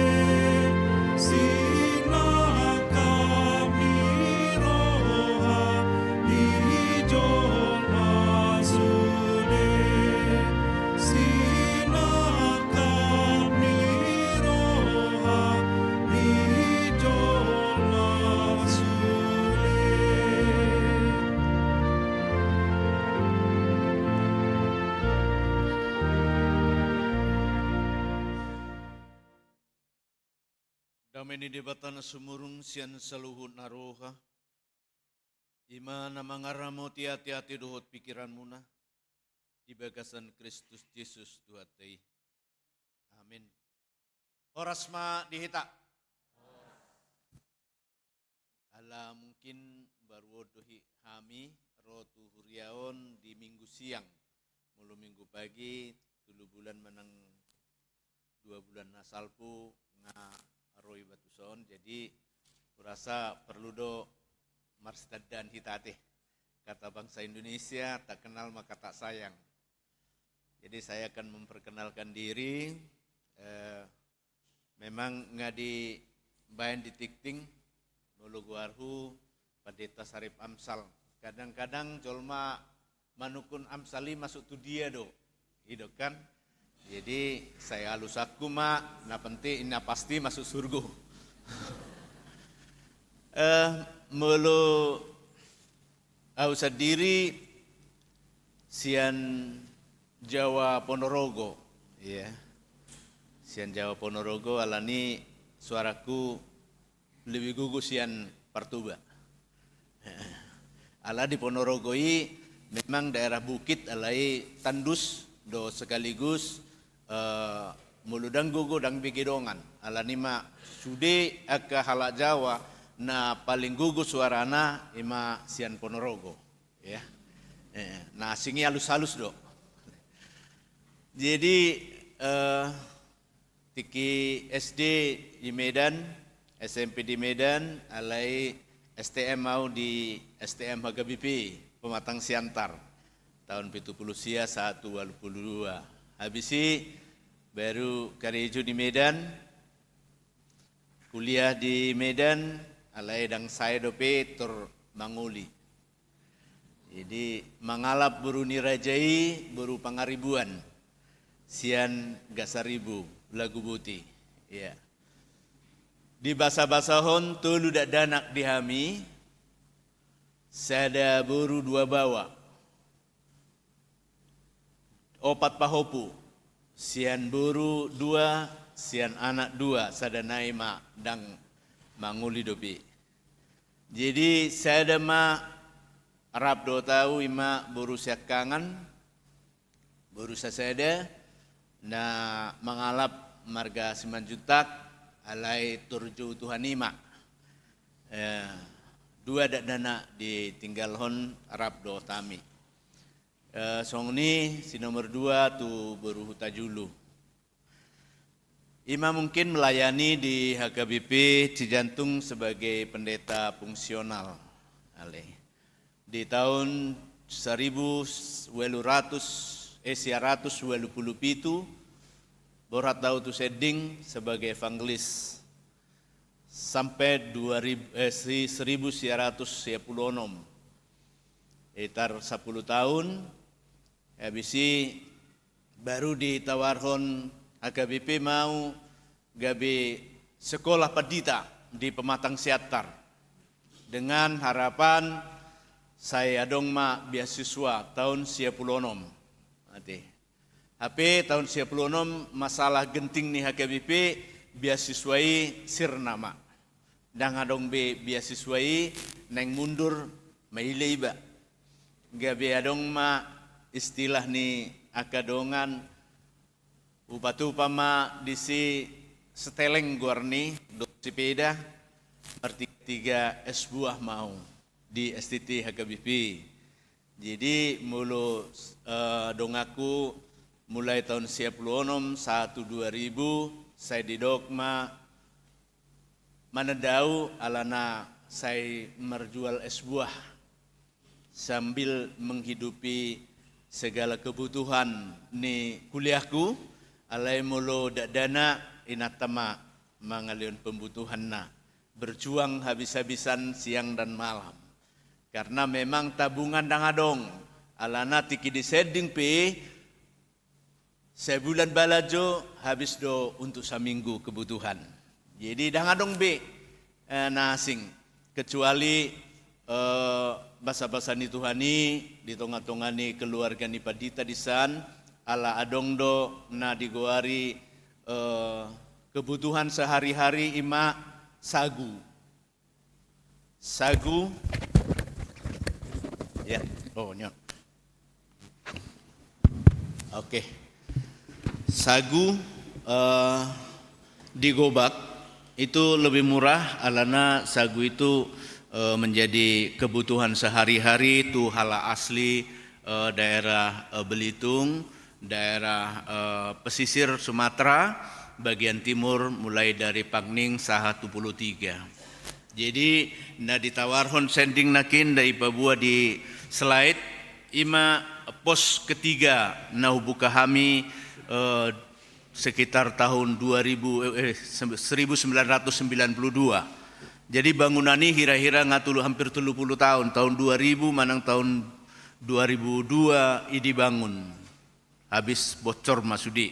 sinangkap ni roha ni jolma sude, sinangkap ni roha ni jolma sude. Dame ni Debata na sumurung sian saluhut na roha, i ma na mangaramoti ateate dohot pingkiranmuna di bagasan Kristus Jesus Tuhanta i. Amin. Horas ma di hita. Ala mungkin baru on do hami ro tu huria on di Minggu siang, molo Minggu pagi tolu bulan manang dua bulan na salpu nga ro iba tuson. Jadi hurasa perlu do marsitandaan hita ate. Kata bangsa Indonesia, tak kenal maka tak sayang. Jadi saya akan memperkenalkan diri. Eh, memang nga dibaen di tingting, molo goarhu Pandita Sarip Amsal. Kadang-kadang jolma manungkun Amsal i masuk tu dia do. I do kan? Jadi, sai alusanku ma, na penting na pasti masuk surgo. Eh, molo au sandiri sian Jawa Ponorogo, ya. Sian Jawa Ponorogo, alani suaraku lebih gogo sian Partoba. Ala di Ponorogo i memang daerah bukit, alai tandus do sekaligus, eh, molo ndang gogo ndang be gedongan. Alani ma sude angka halak Jawa na paling gogo suarana ima sian Ponorogo. Ya. Eh, na asing i alus-alus do. Jadi, eh, tingki S D di Medan, S M P di Medan, alai S T M au di S T M H K B P, Pematang Siantar, tahun pitu pulu sia sahat tu ualu pulu dua. Habis i baru karejo di Medan, kuliah di Medan, alai ndang sae dope tor mangoli. Jadi, mangalap boru ni raja i, boru Pangaribuan, sian Gasaribu, Laguboti. Ya. Dibasa-basahon tolu dakdanak di hami, sada boru dua baoa, opat pahompu, sian boru dua, sian anak dua, sada nai ma ndang mangoli dope. Jadi, sada ma rap dohot au ima boru siangkangan, boru sasada, na mangalap marga Simanjuntak, alai tor jou Tuhan i ma. Eh, dua dakdanak ditinggalhon rap dohot hami. Eh, songon i si nomor dua tu boru Hutajulu. Ima mungkin melayani di H K B P Cijantung sebagai pendeta fungsional. Ale. Di tahun seribu ualu ratus, eh, sia ratus ualu pulu pitu, borhat au tu Sending sebagai evangelis. Sampai dua ribu, eh, si-, seribu sia ratus sia pulu onom. Sekitar sapuluh tahun, habis i baru ditawarhon H K B P ma au gabe sekolah pandita di Pematang Siantar. Dengan harapan sai adong ma beasiswa tahun sia pulu onom. Ate. Hape tahun sia pulu onom masalah genting ni H K B P, beasiswa i sirna ma. Ndang adong be beasiswa i, naeng mundur, maila iba. Gabe adong ma istilah ni angka dongan, hupatupa ma disi seteleng goarni, dohot sepeda, martiga-tiga es buah ma au di S T T H K B P. Jadi, molo, eh, donganku mulai tahun sia pulu onom sahat tu dua ribu, sai didok ma mananda au alana sai marjual es buah sambil menghidupi segala kebutuhan ni kuliahku, alai molo dakdanak inanta ma mangalehon pembutuhanna, berjuang habis-habisan siang dan malam. Karena memang tabungan ndang adong, alana tingki di Sending pe, sebulan balajo habis do untuk saminggu kebutuhan. Jadi ndang adong be, eh, na asing, kecuali, eh, basa-basa ni Tuhan i di tonga-tonga ni keluarga ni pandita di san, ala adong do na digoari, eh, kebutuhan sehari-hari ima sagu. Sagu. Ya, oh, nyo. Oke. Sagu, eh, di gobak itu lebih murah, alana sagu itu, eh, menjadi kebutuhan sehari-hari tu halak asli, eh, daerah, eh, Belitung, daerah, eh, pesisir Sumatera bagian timur, mulai dari Pangning sahat tu Pulo Tiga. Jadi, na ditawarhon Sending nangkin, na dipaboa di slide, ima pos ketiga na hubuka hami, eh, sekitar tahun dua ribu, eh, eh, se-, seribu sembilan ratus sembilan puluh dua. Jadi, bangunan i hira-hira nga tolu, hampir tolu pulu tahun, tahun dua ribu manang tahun dua ribu dua i dibangun. Habis bocor ma sude.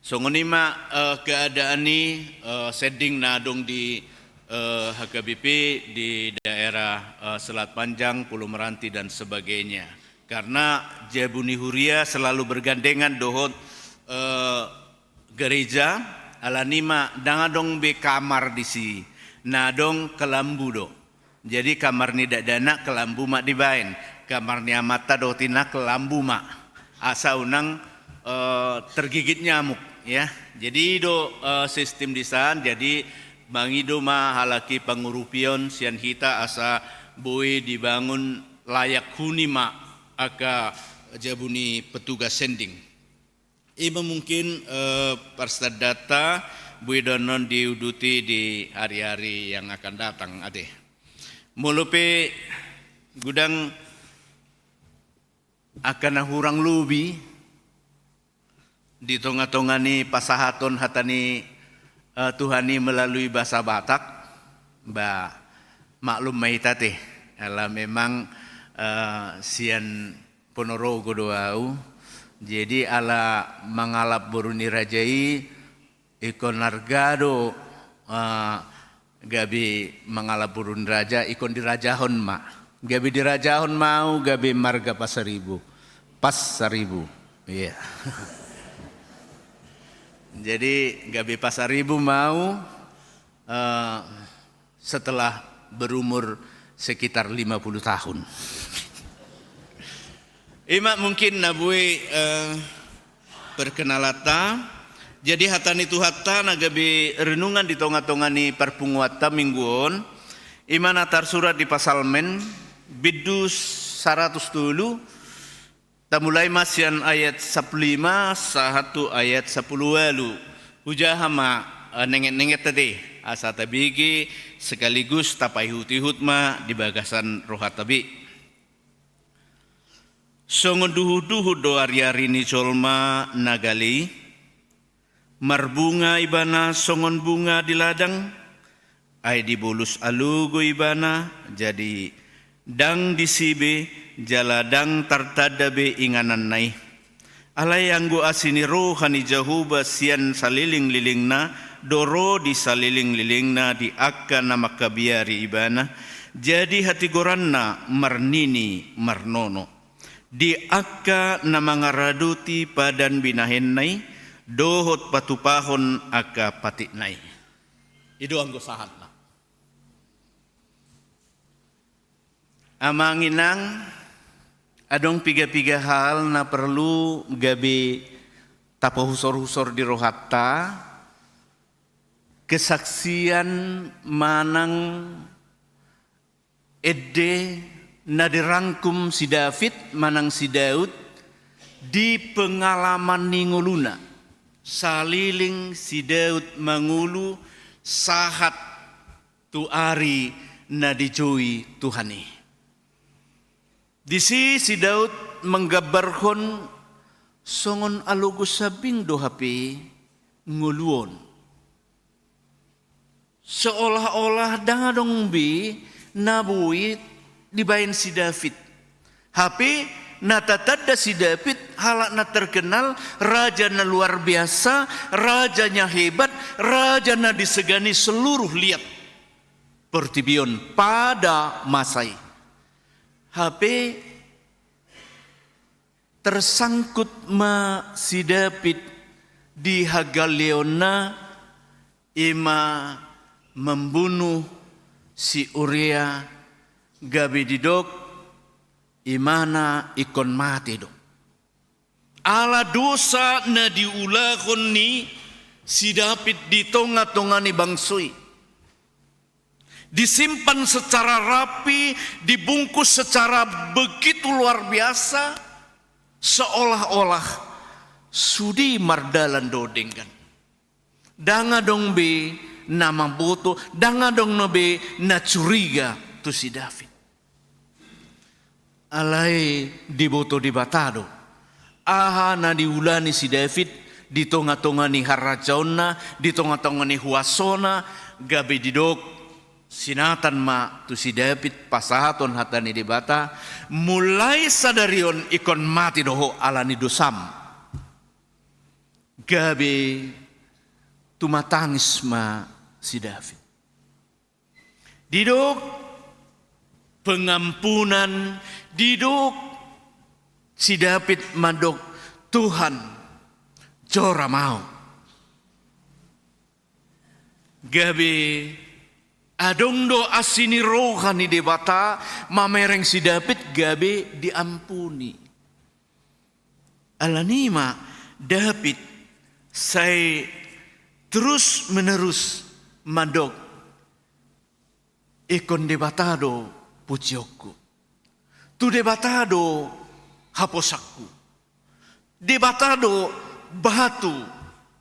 Songon i ma, eh, keadaan i, eh, sending na adong di, eh, H K B P di daerah, eh, Selat Panjang, Pulau Meranti dan sebagainya. Karena jabu ni huria selalu bergandengan dohot, eh, gereja, alani ma ndang adong be kamar disi, na adong kelambu do. Jadi kamar ni dakdanak kelambu ma dibaen, kamar ni amanta dohot inanta kelambu ma, asa unang, eh, tergigit nyamuk, ya. Jadi i do, eh, sistem disan, jadi mangido ma halak i pangurupion sian hita asa boi dibangun layak huni ma angka jabu ni petugas sending. I ma mungkin, eh, parsandaonta, boi do annon diuduti di hari-hari yang akan datang, ate. Molo pe godang angka na hurang lobi di tonga-tonga ni pasahaton hata ni, eh, Tuhan i melalui bahasa Batak, ba, maklum ma hita, ate. Ala memang, eh, sian Ponorogo do ahu. Jadi ala mangalap boru ni raja i, ingkon arga do, eh, gabe mangalap boru ni raja, ingkon dirajahon ma. Gabe dirajahon ma ahu, gabe marga Pasaribu. Pasaribu. Iya. Jadi gabe Pasaribu ma ahu, eh, setelah berumur sekitar lima puluh tahun. I ma mungkin na boi, eh, perkenalanta. Jadi hata ni Tuhanta na gabe renungan di tonga-tonga ni parpunguanta minggu on, i ma na tarsurat di Psalmen, bindu saratus tolu, tamulai ma sian ayat sampulu lima sahat tu ayat sampulu ualu. Hujaha ma, eh, nenget-nenget, ate, asa tabege sekaligus tapaihut-ihut ma di bagasan rohanta be. Songon duhut-duhut do ari-ari ni jolma na gale i, marbunga ibana songon bunga di ladang, ai dibolus alogo ibana, jadi ndang disi be, jala ndang tartanda be ingananna i. Alai anggo asi ni roha ni Jahowa sian salelenglelengna do ro di salelenglelengna di angka na mangkabiari ibana, jadi hatigoranna marnini marnono. Di angka na mangaradoti padan binahenna i, dohot patupahon angka patikna i. I do anggo sahatna. Amang inang, adong piga-piga hal na perlu gabe tapahusor-husor di rohanta, kesaksian manang ende na dirangkum si David manang si Daud di pengalaman ni ngoluna. Saleleng si Daud mangolu sahat tu ari na dijou Tuhan i. Disi si Daud manggambarhon songon alogo sambing do hape ngolu on. Seolah-olah ndang adong be na boi dibaen si David. Hape na tatanda si David halak na terkenal, raja na luar biasa, raja na hebat, raja na disegani seluruh liat portibi on pada masa i. Hape tersangkut ma si David di hagaleonna, i ma membunuh si Uria, gabe didok imana ingkon mate do. Ala dosa na diulahon ni si David di tonga-tonga ni bangso i. Disimpan secara rapi, dibungkus secara begitu luar biasa, seolah-olah sude mardalan do denggan. Ndang adong be na mamboto, ndang adong na be na curiga tu si David. Alai diboto Debata do aha na diula ni si David di tonga-tonga ni harajaonna, di tonga-tonga ni huasona, gabe didok Si Natan ma tu si David pasahaton hata ni Debata, mulai sadari on ingkon mate do ho ala ni dosam. Gabe tumatangis ma si David. Didok pengampunan, didok si David mandok, Tuhan, jora ma ho. Gabe adong do asi ni roha ni Debata mamereng si David gabe diampuni. Alani ma David sai terus menerus mandok, ingkon Debata do pujionku. Tu Debata do haposanku. Debata do batu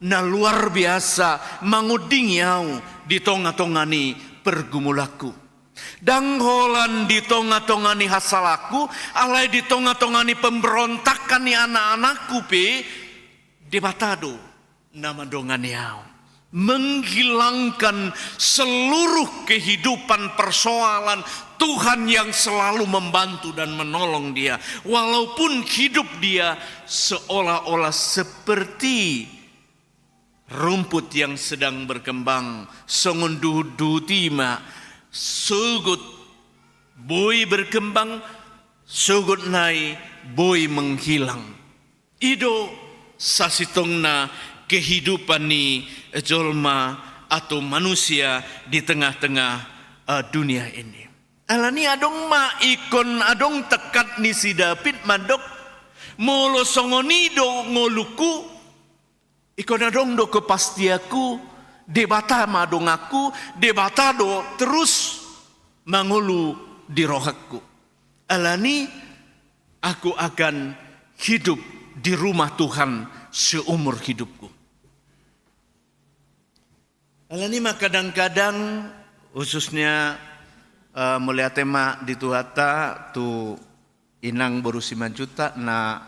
na luar biasa mangondingi au di tonga-tonga ni pergumulanku. Ndang holan di tonga-tonga ni hasalanku, alai di tonga-tonga ni pemberontakan ni anak-anakku pe, Debata do na mandongani au. Menghilangkan seluruh kehidupan persoalan, Tuhan yang selalu membantu dan menolong dia. Walaupun hidup dia seolah-olah seperti rumput yang sedang berkembang, songon duhut-duhut i ma, sogot boi berkembang, sogot nai boi menghilang. I do sasintongna kehidupan ni jolma atau manusia di tengah-tengah, eh, dunia ini. Alani adong ma ingkon adong tekad ni si David mandok, molo songon i do ngolungku, ingkon adong do kepastianku, Debata ma donganku, Debata do terus mangolu di rohangku. Alani aku akan hidup di rumah Tuhan seumur hidupku. Alani ma kadang-kadang, khususnya, eh, mauliate ma di Tuhanta tu inang boru Simanjuntak na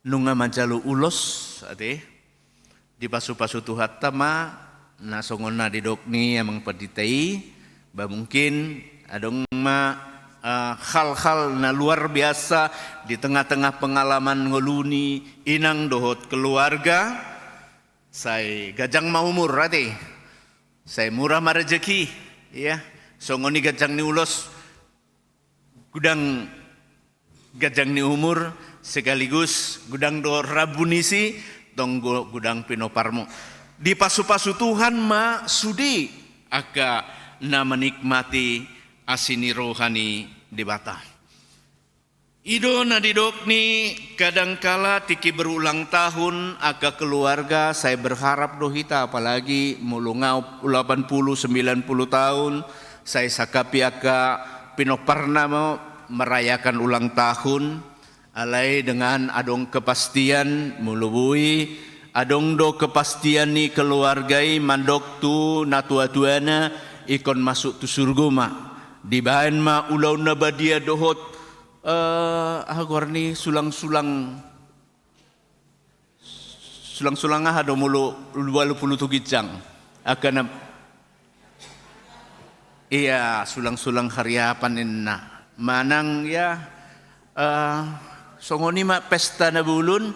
nunga manjalo ulos, ate. Dipasu-pasu Tuhanta ma, na songon na didok ni amang pandita i, ba mungkin adong ma, eh, hal-hal na luar biasa di tengah-tengah pengalaman ngolu ni inang dohot keluarga, sai ganjang ma umur, ate. Sai mura ma rejeki, ya. Songon i ganjang ni ulos, godang ganjang ni umur, sekaligus godang do rambu ni isi, tong godang pinomparmu. Dipasu-pasu Tuhan ma sude angka na menikmati asi ni roha ni Debata. I do na didok ni kadangkala tingki berulang tahun angka keluarga sai berharap do hita, apalagi molo nga delapan puluh sembilan puluh tahun, sai sangkap i angka pinomparna ma merayakan ulang tahun, alai dengan adong kepastian, molo boi adong do kepastian ni keluarga i mandok tu natua-tuana ingkon masuk tu surgo ma. Dibaen ma ulaon na badia dohot, eh, aha goar ni sulang-sulang Sulang-sulang aha do molo ualu pulu tu ginjang? Angka na, ia, sulang-sulang hariapan ninna. Manang ia, eh, songon i ma pesta na bulung,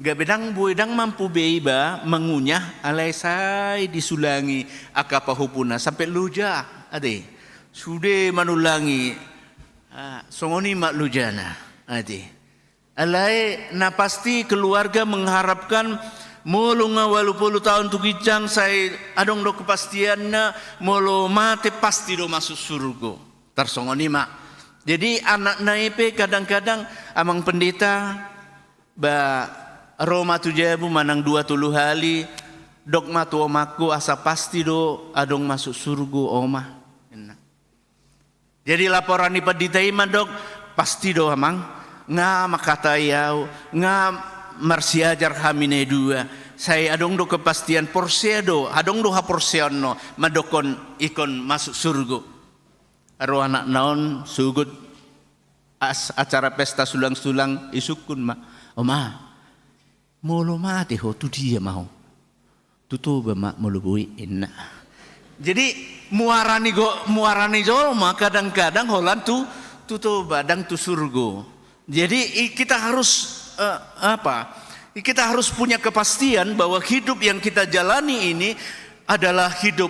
gabe ndang boi, ndang mampu be iba mangunyah, alai sai disulangi angka pahompu na sampe loja, ate. Sude manulangi, ah, songon i ma lojana, ate. Alai na pasti keluarga mengharapkan molo nga ualu pulu taon tu ginjang sai adong do kepastianna, molo mate pasti do masuk surgo. Tarsongon i ma. Jadi anakna i pe kadang-kadang, Amang Pendeta, ba ro ma tu jabu manang dua tolu hali, dok ma tu omakku asa pasti do adong masuk surgo oma. Ninna. Jadi laporan ni pandita i mandok, pasti do amang, nga mangkatai au, nga marsiajar hami na dua, sai adong do kepastian, porsea do, adong do haporseaon on, mandokkon ingkon masuk surgo. Ro anakna on suhut as-, acara pesta sulang-sulang, isungkun ma, oma, molo mate ho tu dia ma ho? Tu Toba ma molo boi, ninna. Jadi muarani go, muarani jolma kadang-kadang holan tu, tu Toba, ndang tu surgo. Jadi i-, kita harus, eh, apa? Kita harus punya kepastian bahwa hidup yang kita jalani ini adalah hidup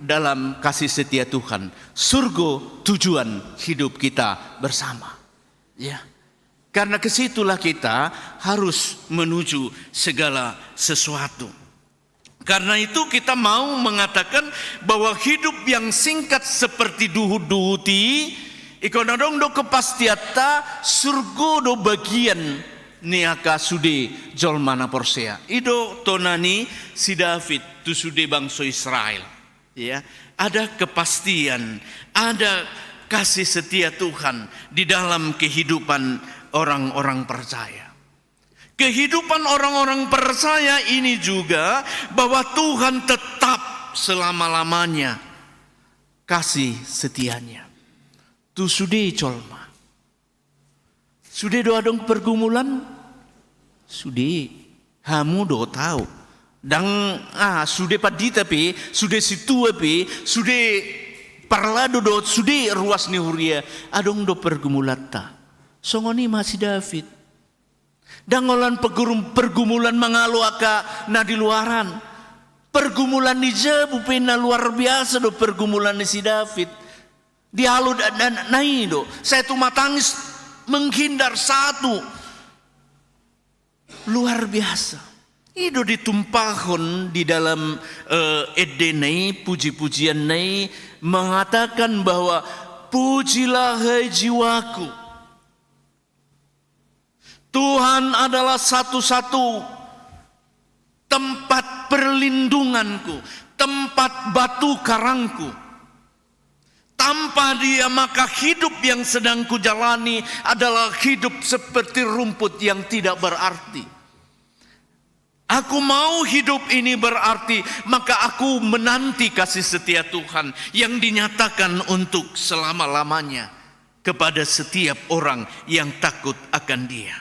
dalam kasih setia Tuhan. Surgo tujuan hidup kita bersama. Ya. Karena ke situlah kita harus menuju segala sesuatu. Karena itu kita mau mengatakan bahwa hidup yang singkat seperti duhut-duhut i, ingkon adong do kepastianta, surgo do bagian ni angka sude jolma na porsea. I do tona ni si David tu sude bangso Israel. Ya, ada kepastian, ada kasih setia Tuhan di dalam kehidupan orang-orang percaya. Kehidupan orang-orang percaya ini juga bahwa Tuhan tetap selama-lamanya kasih setianya. Tu sude jolma. Sude do adong pergumulan? Sude. Hamu do tau. Ndang, ah, sude pandita pe, sude sintua pe, sude parladu dohot sude ruas ni huria, adong do pergumulanta. Songon i ma si David. Ndang holan pergurum-, pergumulan mangalo angka na di luaran. Pergumulan ni jabu pe na luar biasa do pergumulan ni si David. Dialo da-, da-, na i do. Sai tumatangis menghindar satu. Luar biasa. I do ditumpahon di dalam, eh, endena i, puji-pujianna i, mengatakan bahwa, "Pujilah, hai jiwaku." Tuhan adalah satu-satu tempat perlindunganku, tempat batu karangku. Tanpa Dia, maka hidup yang sedang kujalani adalah hidup seperti rumput yang tidak berarti. Aku mau hidup ini berarti, maka aku menanti kasih setia Tuhan yang dinyatakan untuk selama-lamanya kepada setiap orang yang takut akan Dia.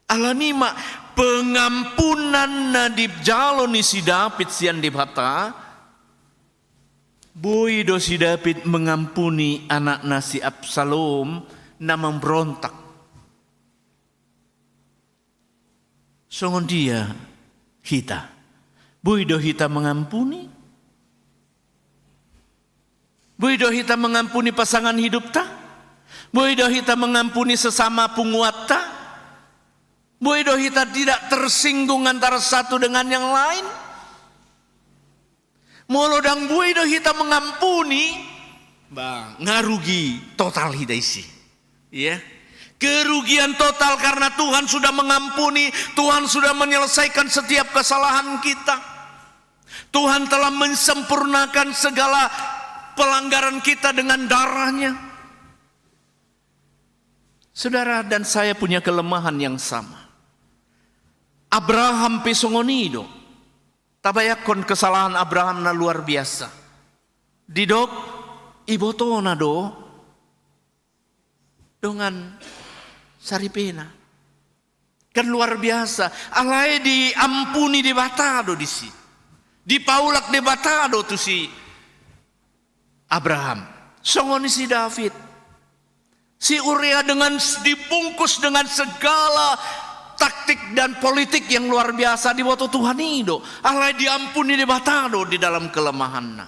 Alani i ma pengampunan na dijalo ni si David sian Debata, boi do si David mengampuni anakna si Absalom na memberontak. Songon dia hita? Boi do hita mengampuni? Boi do hita mengampuni pasangan hidupta? Boi do hita mengampuni sesama punguanta? Boi do hita tidak tersinggung antara satu dengan yang lain? Molo ndang boi do hita mengampuni, bah, nga rugi total hita disi. Ya. Kerugian total karena Tuhan sudah mengampuni, Tuhan sudah menyelesaikan setiap kesalahan kita. Tuhan telah mensempurnakan segala pelanggaran kita dengan darahnya. Saudara dan saya punya kelemahan yang sama. Abraham pe songon i do. Tabayangkon kesalahan Abraham na luar biasa. Didok ibotona do dongan saripena. Kan luar biasa. Alai diampuni Debata do disi. Dipaulak Debata do tu si Abraham. Songon i si David. Si Uria dengan s-, dibungkus dengan segala taktik dan politik yang luar biasa, diboto Tuhan i do. Alai diampuni Debata do di dalam kelemahanna.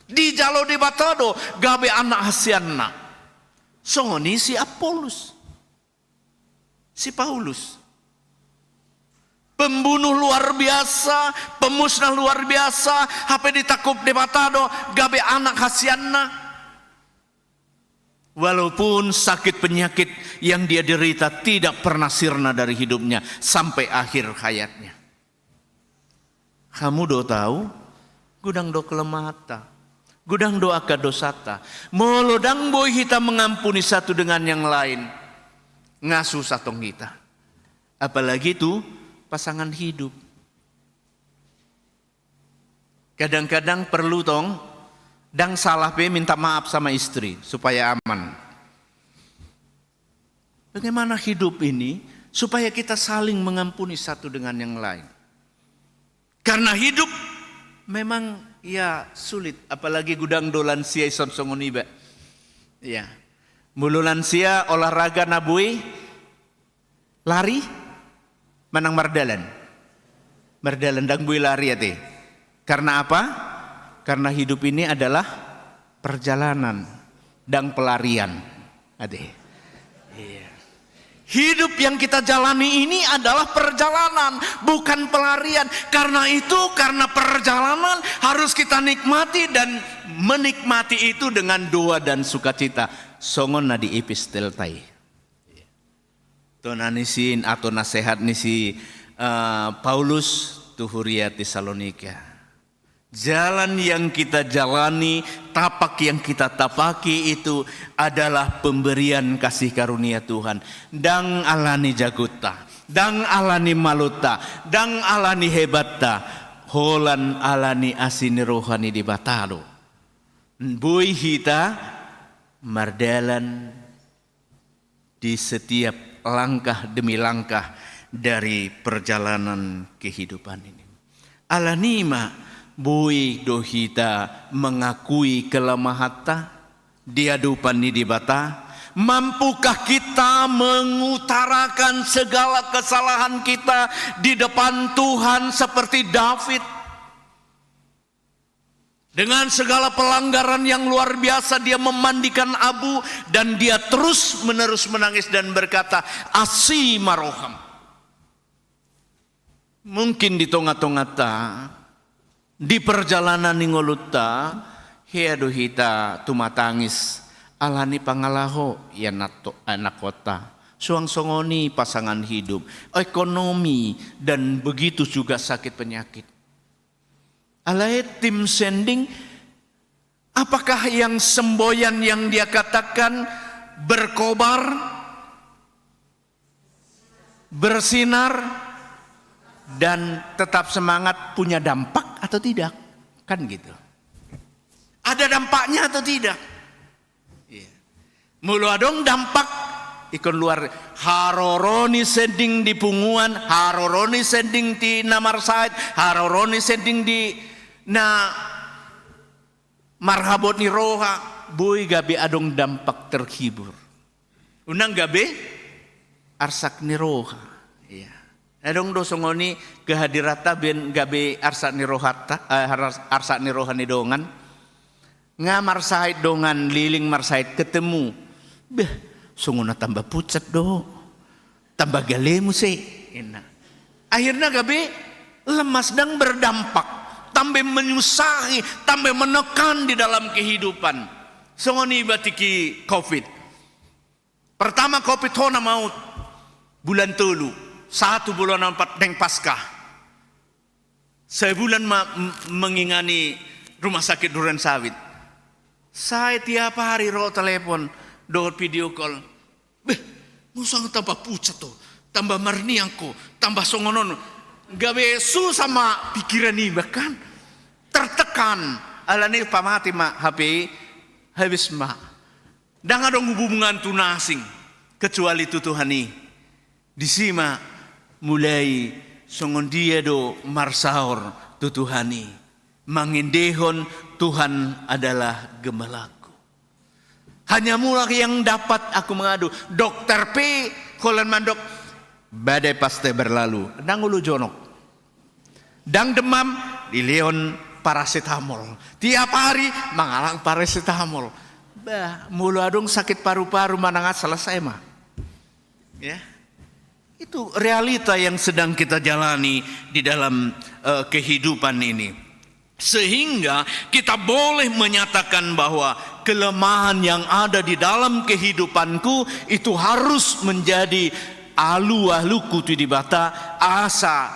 Dijalo Debata do gabe anak hasianna. Songon i si Apollus. Si Paulus. Pembunuh luar biasa, pemusnah luar biasa, hape ditangkup Debata do gabe anak hasianna. Walaupun sakit penyakit yang dia derita tidak pernah sirna dari hidupnya sampai akhir hayatnya. Hamu do tau, godang do kelemahanta, godang do angka dosanta. Molo ndang boi hita mengampuni satu dengan yang lain, nga susah tong hita. Apalagi tu pasangan hidup. Kadang-kadang perlu tong, ndang salah pe minta maaf sama istri, supaya aman. Bagaimana hidup ini supaya kita saling mengampuni satu dengan yang lain? Karena hidup memang Ia sulit, apalagi godang do lansia i songon iba. Ia. Molo lansia olahraga na boi lari, manang mardalan. Mardalan, ndang boi lari ate. Karena apa? Karena hidup ini adalah perjalanan, ndang pelarian. Ate. Iya. Hidup yang kita jalani ini adalah perjalanan, bukan pelarian. Karena itu, karena perjalanan, harus kita nikmati dan menikmati itu dengan doa dan sukacita. Songon na di epistelta i. Tona ni si, atau nasehat ni si, eh, Paulus tu huria Tesalonika. Jalan yang kita jalani, tapak yang kita tapaki itu adalah pemberian kasih karunia Tuhan. Ndang alani jagonta, ndang alani malonta, ndang alani hebatta, holan alani asi ni roha ni Debata do. Boi hita mardalan di setiap langkah demi langkah dari perjalanan kehidupan ini. Alani i ma boi do hita mengakui kelemahanta di adopan ni Debata? Mampukah kita mengutarakan segala kesalahan kita di depan Tuhan seperti David? Dengan segala pelanggaran yang luar biasa, dia memandikan abu dan dia terus-menerus menangis dan berkata, "Asi ma roham." Mungkin di tonga-tonganta, di perjalanan ni ngolunta, hea do hita tumatangis alani pangalaho i anakhonta, suang songon i pasangan hidup, ekonomi, dan begitu juga sakit penyakit. Alai tim sending, apakah yang semboyan yang dia katakan berkobar, bersinar, dan tetap semangat punya dampak atau tidak? Kan gitu. Ada dampaknya atau tidak? Iya. Molo adong dampak, ingkon luar, haroro ni sending di punguan, haroro ni sending di na marsahit, haroro ni sending di na marhabot ni roha, boi gabe adong dampak terhibur. Unang gabe arsak ni roha. Iya. Adong do songon i kehadiranta baen gabe arsak ni rohanta, eh, ars-, arsak ni roha ni dongan. Nga marsahit dongan, liling marsahit, ketemu. Beh, songon na tambah pucat do. Tambah gale muse, inna. Akhirna gabe lemas, ndang berdampak. Tambah menyusahi, tambah menekan di dalam kehidupan. Songon iba tiki covid. Pertama covid hona maut. Bulan tolu. Satu bulan empat deng Paskah. Sabulan ma m-, mengingani rumah sakit Duren Sawit. Sai tiap hari ro telepon dohot video call. Beh, musang tambah pucat tu, tambah marniang ho, tambah songon on. Gabe susah ma pikiran iba kan. Tertekan. Alani pamate ma H P i, habis ma. Ndang adong hubungan tu na asing, kecuali tu Tuhan i. Disi ma mulai songon dia do marsaor tu Tuhan i. Mangendehon Tuhan adalah gembalaku. Hanya Mula yang dapat aku mengadu. Dokter pe holan mandok, badai pasti berlalu. Ndang olo jonok. Ndang demam, dilehon parasetamol. Tiap hari mangallang parasetamol. Bah, molo adong sakit paru-paru manang aha, selesai ma. Ya. Itu realita yang sedang kita jalani di dalam, eh, kehidupan ini. Sehingga kita boleh menyatakan bahwa kelemahan yang ada di dalam kehidupanku itu harus menjadi alu-aluku tu Debata, asa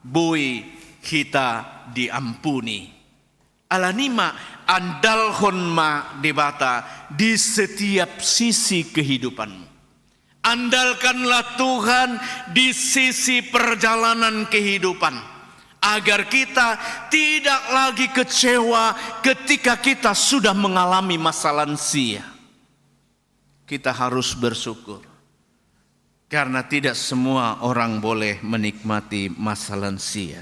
boi hita diampuni. Alani i ma, andalhon ma Debata di setiap sisi kehidupanmu. Andalkanlah Tuhan di sisi perjalanan kehidupan, agar kita tidak lagi kecewa ketika kita sudah mengalami masa lansia. Kita harus bersyukur, karena tidak semua orang boleh menikmati masa lansia.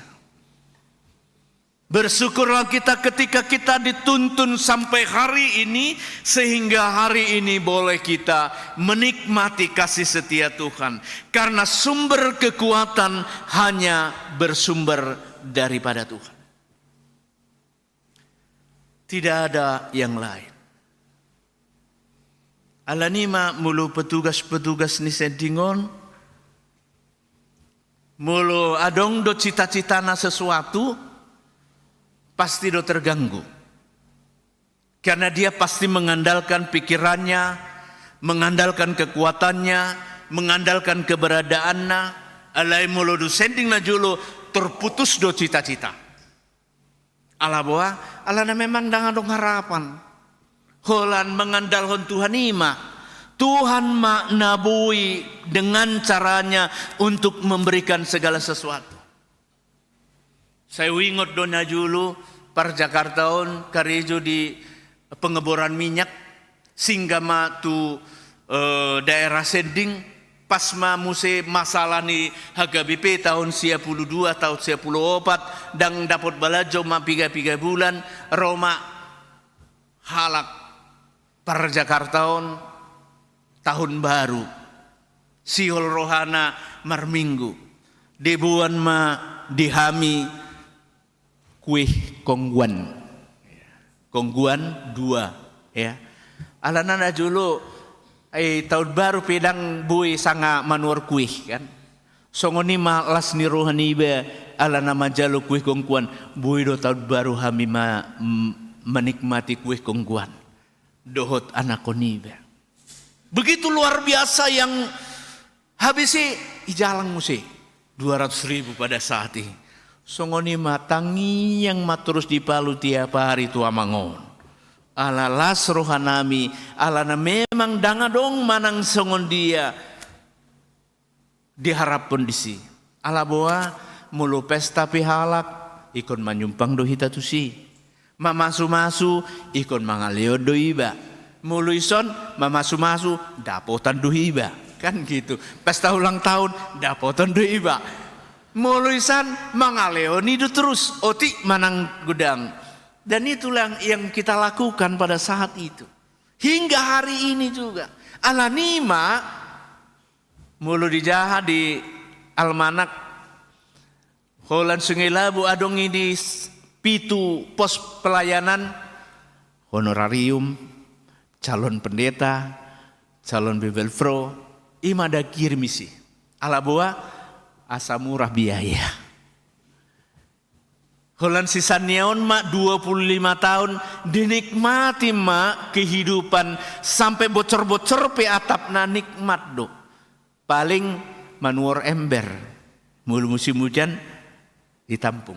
Bersyukurlah kita ketika kita dituntun sampai hari ini, sehingga hari ini boleh kita menikmati kasih setia Tuhan. Karena sumber kekuatan hanya bersumber daripada Tuhan. Tidak ada yang lain. Alani i ma molo petugas-petugas ni sending on, molo adong do cita-citana sesuatu, pasti do terganggu. Karena dia pasti mengandalkan pikirannya, mengandalkan kekuatannya, mengandalkan keberadaanna. Alai molo do sending na jolo, terputus do cita-cita. Ala boha? Alana memang ndang adong harapan. Holan mengandalhon Tuhan i ma. Tuhan ma na boi dengan caranya untuk memberikan segala sesuatu. Sai huingot do na jolo, par Jakarta on, karejo di pengeboran minyak, singgah ma tu, eh, daerah sending, pas ma muse masalah ni H K B P tahun sia pulu dua, tahun sia pulu opat, ndang dapot balanjo ma piga-piga bulan, ro ma halak par Jakarta on tahun baru. Sihol rohana marminggu. Diboan ma di hami kueh kongguan. Kongguan dua, ya. Alana na jolo, eh, tahun baru pe ndang boi sanga manuhor kueh, kan. Songon i ma las ni roha niba, alana manjalo kueh kongguan, boi do tahun baru hami ma-, m-, menikmati kueh kongguan dohot anakkon niba. Begitu luar biasa yang habis i, ijalang muse dua ratus ribu pada saat i. Songon i ma tangiang ma torus dipalu tiap ari tu amang on. Ala las rohanami, alana memang ndang adong manang songon dia diharaphon disi. Ala boha, molo pesta pe halak, ingkon manyumpang do hita tusi. Mamasumasu, ingkon mangalehon do iba. Molo ison, mamasumasu, dapotan do iba. Kan gitu. Pesta ulang tahun, dapotan do iba. Molo isan, mangalehon i do torus, otik manang godang. Dan itulah yang kita lakukan pada saat itu. Hingga hari ini juga. Alani i ma, molo dijaha di almanak, holan Sungai Labu adong i di s-, pitu pos pelayanan, honorarium, calon pendeta, calon bibelvrouw, i ma dikirim isi. Ala boha? Asa murah biaya. Holan si Sania on ma dua pulu lima tahun, dinikmati ma kehidupan sampai bocor-bocor pe atapna, nikmat do. Paling manuhor ember, molo musim hujan ditampung.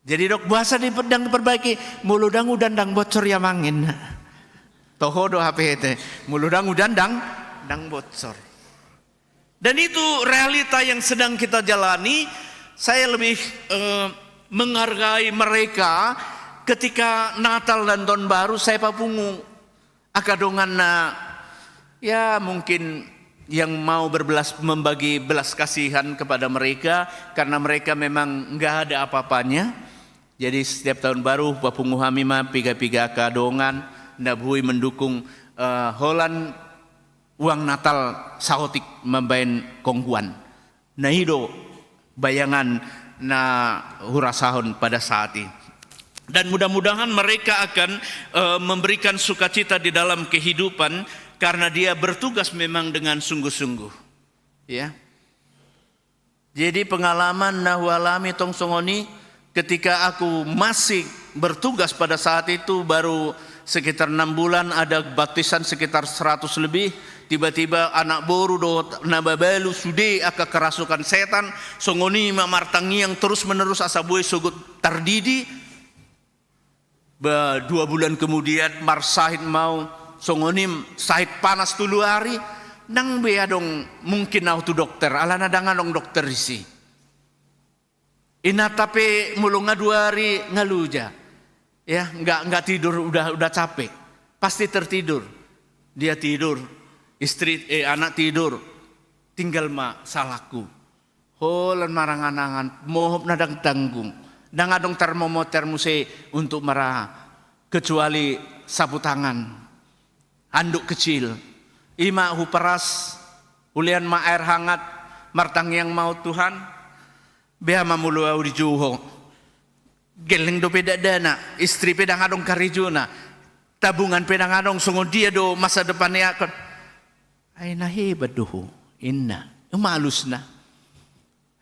Jadi dok boasa di-, ndang diperbaiki, molo ndang udan ndang bocor i amang, ninna. Toho do hape hita, molo ndang udan ndang, ndang bocor. Dan itu realita yang sedang kita jalani. Saya lebih, eh, menghargai mereka ketika Natal dan Tahun Baru saya papungu angka dongan na, ya, mungkin yang mau berbelas, membagi belas kasihan kepada mereka, karena mereka memang nggak ada apa-apanya. Jadi setiap Tahun Baru papungu hami ma piga-piga angka dongan na boi mendukung, eh, holan uang Natal saotik mambaen kongguan. Na i do bayangan na hurasahon pada saat i. Dan mudah-mudahan mereka akan, eh, memberikan sukacita di dalam kehidupan karena dia bertugas memang dengan sungguh-sungguh. Ya. Jadi pengalaman na hualami tong songon i, ketika aku masih bertugas pada saat itu, baru sekitar enam bulan, ada baptisan sekitar seratus lebih, tiba-tiba anak boru dohot na mabalu sude angka kerasukan setan, songon i ma martangiang terus-menerus asa boi sogot tardidi. Ba, dua bulan kemudian marsahit ma au, songon i sahit panas tolu ari, ndang be adong mungkin au tu dokter, alana ndang adong dokter disi. Inanta pe molo nga dua ari nga loja. Ya, nggak, nggak tidur, udah, udah capek. Pasti tertidur. Dia tidur, istri, eh, anak tidur. Tinggal ma salangku. Holan marangan-angan, mohop na ndang tanggung. Ndang adong termometer muse untuk maraha, kecuali sapu tangan, handuk kecil. I ma huperas, hulean ma air hangat, martangiang ma ahu, Tuhan, beha ma molo ahu dijou Ho. Gelleng dope dakdanak, istri pe ndang adong karejona, tabungan pe ndang adong, songon dia do masa depan i akan. Ai na hebat do ho, inna. I ma alusna.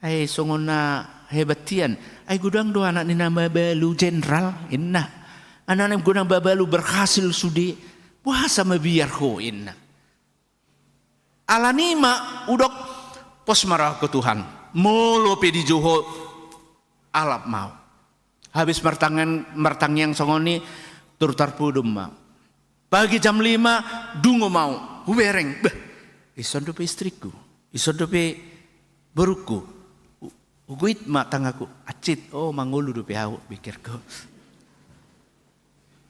Ai songon na hebat hian. Ai godang do anak ni na mabalu jenderal, inna. Anak ni godang mabalu berhasil sude. Boasa mabiar ho, inna. Alani i ma hudok, pos ma rohangku Tuhan. Molo pe dijou Ho, alap ma ahu. Habis martangiang, martangiang songon i, tor tarpudun ma ahu. Pagi jam lima, dungo ma ahu. Hubereng, beh, ison dope istriku, ison dope borungku. Hu-, huguit ma tanganku, acit, oh, mangolu dope ahu, pikirku.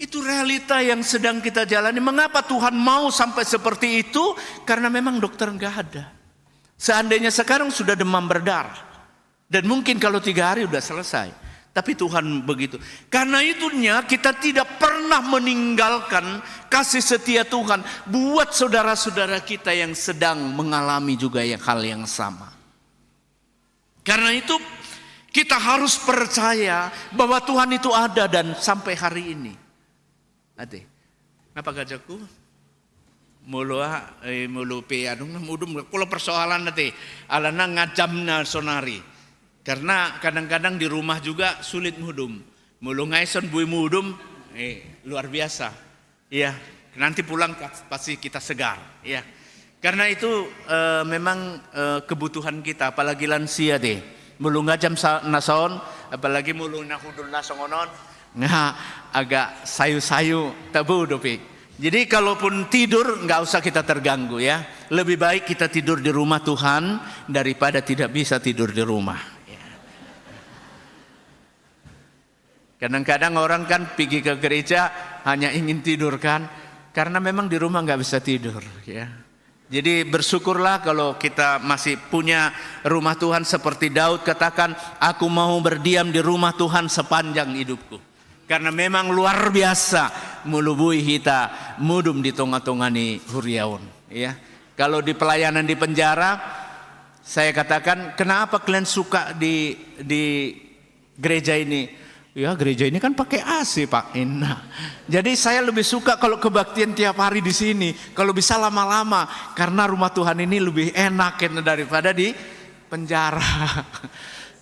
Itu realita yang sedang kita jalani. Mengapa Tuhan mau sampai seperti itu? Karena memang dokter nggak ada. Seandainya sekarang sudah demam berdarah, dan mungkin kalau tiga hari udah selesai. Tapi Tuhan begitu. Karena itunya kita tidak pernah meninggalkan kasih setia Tuhan buat saudara-saudara kita yang sedang mengalami juga yang hal yang sama. Karena itu kita harus percaya bahwa Tuhan itu ada dan sampai hari ini. Ate. Napa gajaku? Molo a, eh, molo pe adong na modom, pola persoalan ate. Alana nga jamna sonari. Karena kadang-kadang di rumah juga sulit modom. Molo nga ison boi modom, eh, luar biasa. Iya, nanti pulang ka-, pasti kita segar, ya. Karena itu, eh, memang, eh, kebutuhan kita, apalagi lansia deh. Molo nga jam sa-, na son, apalagi molo na hundul na songon on, nga agak sayu-sayu, tabo dope. Jadi kalaupun tidur, nggak usah kita terganggu, ya. Lebih baik kita tidur di rumah Tuhan daripada tidak bisa tidur di rumah. Ya. Kadang-kadang orang kan pergi ke gereja hanya ingin tidur kan, karena memang di rumah nggak bisa tidur, ya. Jadi bersyukurlah kalau kita masih punya rumah Tuhan seperti Daud katakan, "Aku mau berdiam di rumah Tuhan sepanjang hidupku." Karena memang luar biasa molo boi hita modom di tonga-tonga ni huria on, ya. Kalau di pelayanan di penjara, saya katakan, "Kenapa kalian suka di, di gereja ini?" "Ya, gereja ini kan pakai A C, Pak," inna. "Jadi saya lebih suka kalau kebaktian tiap hari di sini, kalau bisa lama-lama, karena rumah Tuhan ini lebih enak," inna, "daripada di penjara."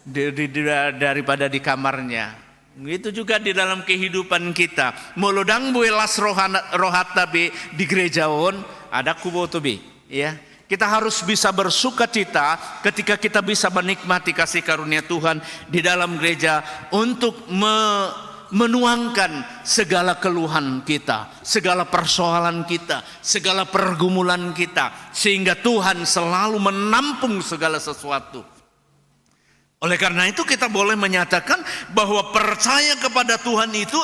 Di, di, di, daripada di kamarnya. Itu juga di dalam kehidupan kita. Molo ndang boi las rohana-, rohanta be di gereja on, ndang huboto be, ya. Kita harus bisa bersukacita ketika kita bisa menikmati kasih karunia Tuhan di dalam gereja untuk me-, menuangkan segala keluhan kita, segala persoalan kita, segala pergumulan kita, sehingga Tuhan selalu menampung segala sesuatu. Oleh karena itu, kita boleh menyatakan bahwa percaya kepada Tuhan itu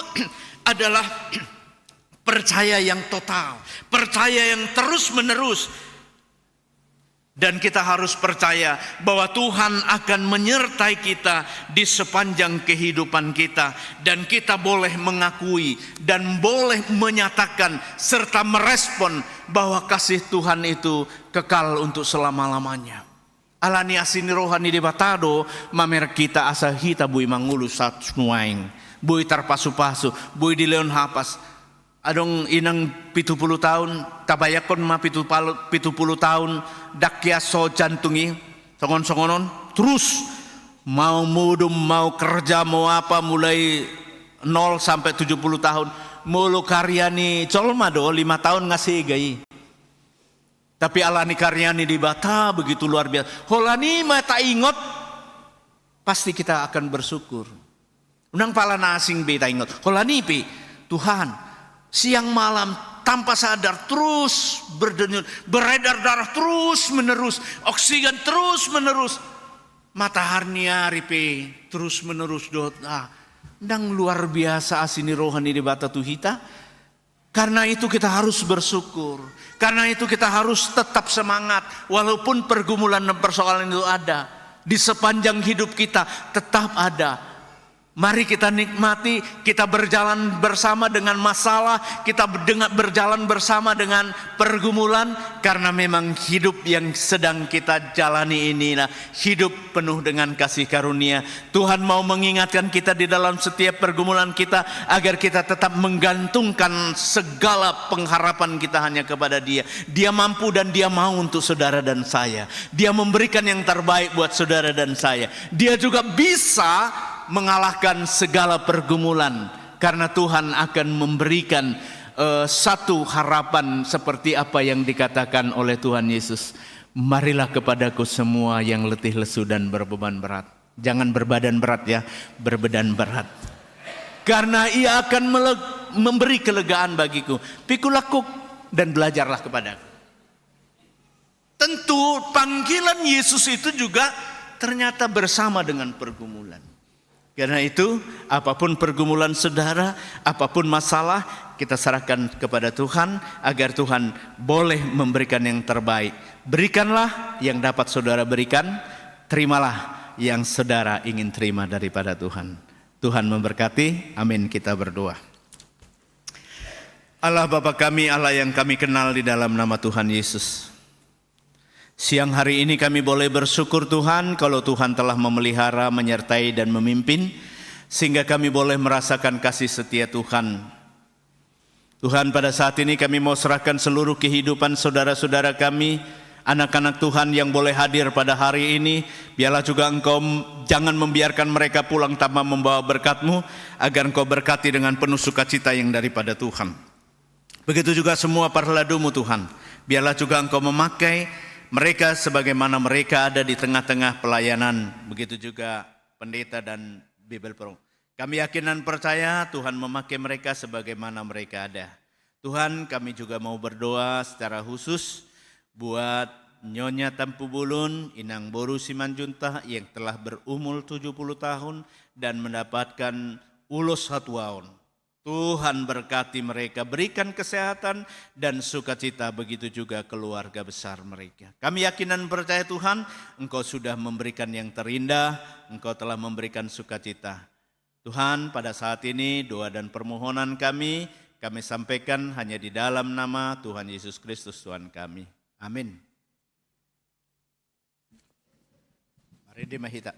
adalah percaya yang total, percaya yang terus-menerus. Dan kita harus percaya bahwa Tuhan akan menyertai kita di sepanjang kehidupan kita. Dan kita boleh mengakui dan boleh menyatakan serta merespon bahwa kasih Tuhan itu kekal untuk selama-lamanya. Alani asi ni roha ni Debata do mamereng hita asa hita boi mangolu sahat nuaeng, boi tarpasu-pasu, boi dilehon hapas. Adong inang pitu pulu taon, tabayangkon ma pitu pal-, pitu pulu taon, ndang hea so jantung i, songon-songon on, terus mau modom, mau kerja, mau apa, mulai nol sampai tujuh puluh tahun, molo karya ni jolma do, lima taon nga sega i. Tapi alani karya ni Debata begitu luar biasa. Holan i ma taingot, pasti kita akan bersyukur. Unang pala na asing be taingot. Holan i pe, Tuhan, siang malam tanpa sadar terus berdenyut, beredar darah terus menerus, oksigen terus menerus, matahari ni ari pe terus menerus dohot, ah, ndang luar biasa asi ni roha ni Debata tu hita? Karena itu kita harus bersyukur. Karena itu kita harus tetap semangat. Walaupun pergumulan dan persoalan itu ada. Di sepanjang hidup kita tetap ada. Mari kita nikmati, kita berjalan bersama dengan masalah, kita dengan, berjalan bersama dengan pergumulan, karena memang hidup yang sedang kita jalani inilah hidup penuh dengan kasih karunia. Tuhan mau mengingatkan kita di dalam setiap pergumulan kita, agar kita tetap menggantungkan segala pengharapan kita hanya kepada Dia. Dia mampu dan Dia mau untuk saudara dan saya. Dia memberikan yang terbaik buat saudara dan saya. Dia juga bisa mengalahkan segala pergumulan, karena Tuhan akan memberikan, eh, satu harapan seperti apa yang dikatakan oleh Tuhan Yesus. "Marilah kepadaku semua yang letih lesu dan berbeban berat." Jangan berbadan berat ya, berbeban berat. "Karena Ia akan mele-, memberi kelegaan bagiku." "Pikul angkuk dan belajarlah kepadaku." Tentu panggilan Yesus itu juga ternyata bersama dengan pergumulan. Karena itu, apapun pergumulan saudara, apapun masalah, kita serahkan kepada Tuhan, agar Tuhan boleh memberikan yang terbaik. Berikanlah yang dapat saudara berikan, terimalah yang saudara ingin terima daripada Tuhan. Tuhan memberkati. Amin. Kita berdoa. Allah Bapa kami, Allah yang kami kenal di dalam nama Tuhan Yesus. Siang hari ini kami boleh bersyukur, Tuhan, kalau Tuhan telah memelihara, menyertai, dan memimpin, sehingga kami boleh merasakan kasih setia Tuhan. Tuhan, pada saat ini kami mau serahkan seluruh kehidupan saudara-saudara kami, anak-anak Tuhan yang boleh hadir pada hari ini. Biarlah juga Engkau m-, jangan membiarkan mereka pulang tanpa membawa berkat-Mu, agar Engkau berkati dengan penuh sukacita yang daripada Tuhan. Begitu juga semua parhalado-Mu, Tuhan. Biarlah juga Engkau memakai mereka sebagaimana mereka ada di tengah-tengah pelayanan. Begitu juga pendeta dan Bibelvrouw. Kami yakin dan percaya Tuhan memakai mereka sebagaimana mereka ada. Tuhan, kami juga mau berdoa secara khusus buat Nyonya Tampubolon, Inang Boru Simanjuntak yang telah berumur tujuh puluh tahun dan mendapatkan ulos hatuaon. Tuhan berkati mereka, berikan kesehatan dan sukacita, begitu juga keluarga besar mereka. Kami yakin dan percaya, Tuhan, Engkau sudah memberikan yang terindah, Engkau telah memberikan sukacita. Tuhan, pada saat ini doa dan permohonan kami, kami sampaikan hanya di dalam nama Tuhan Yesus Kristus Tuhan kami. Amin. Marende ma hita.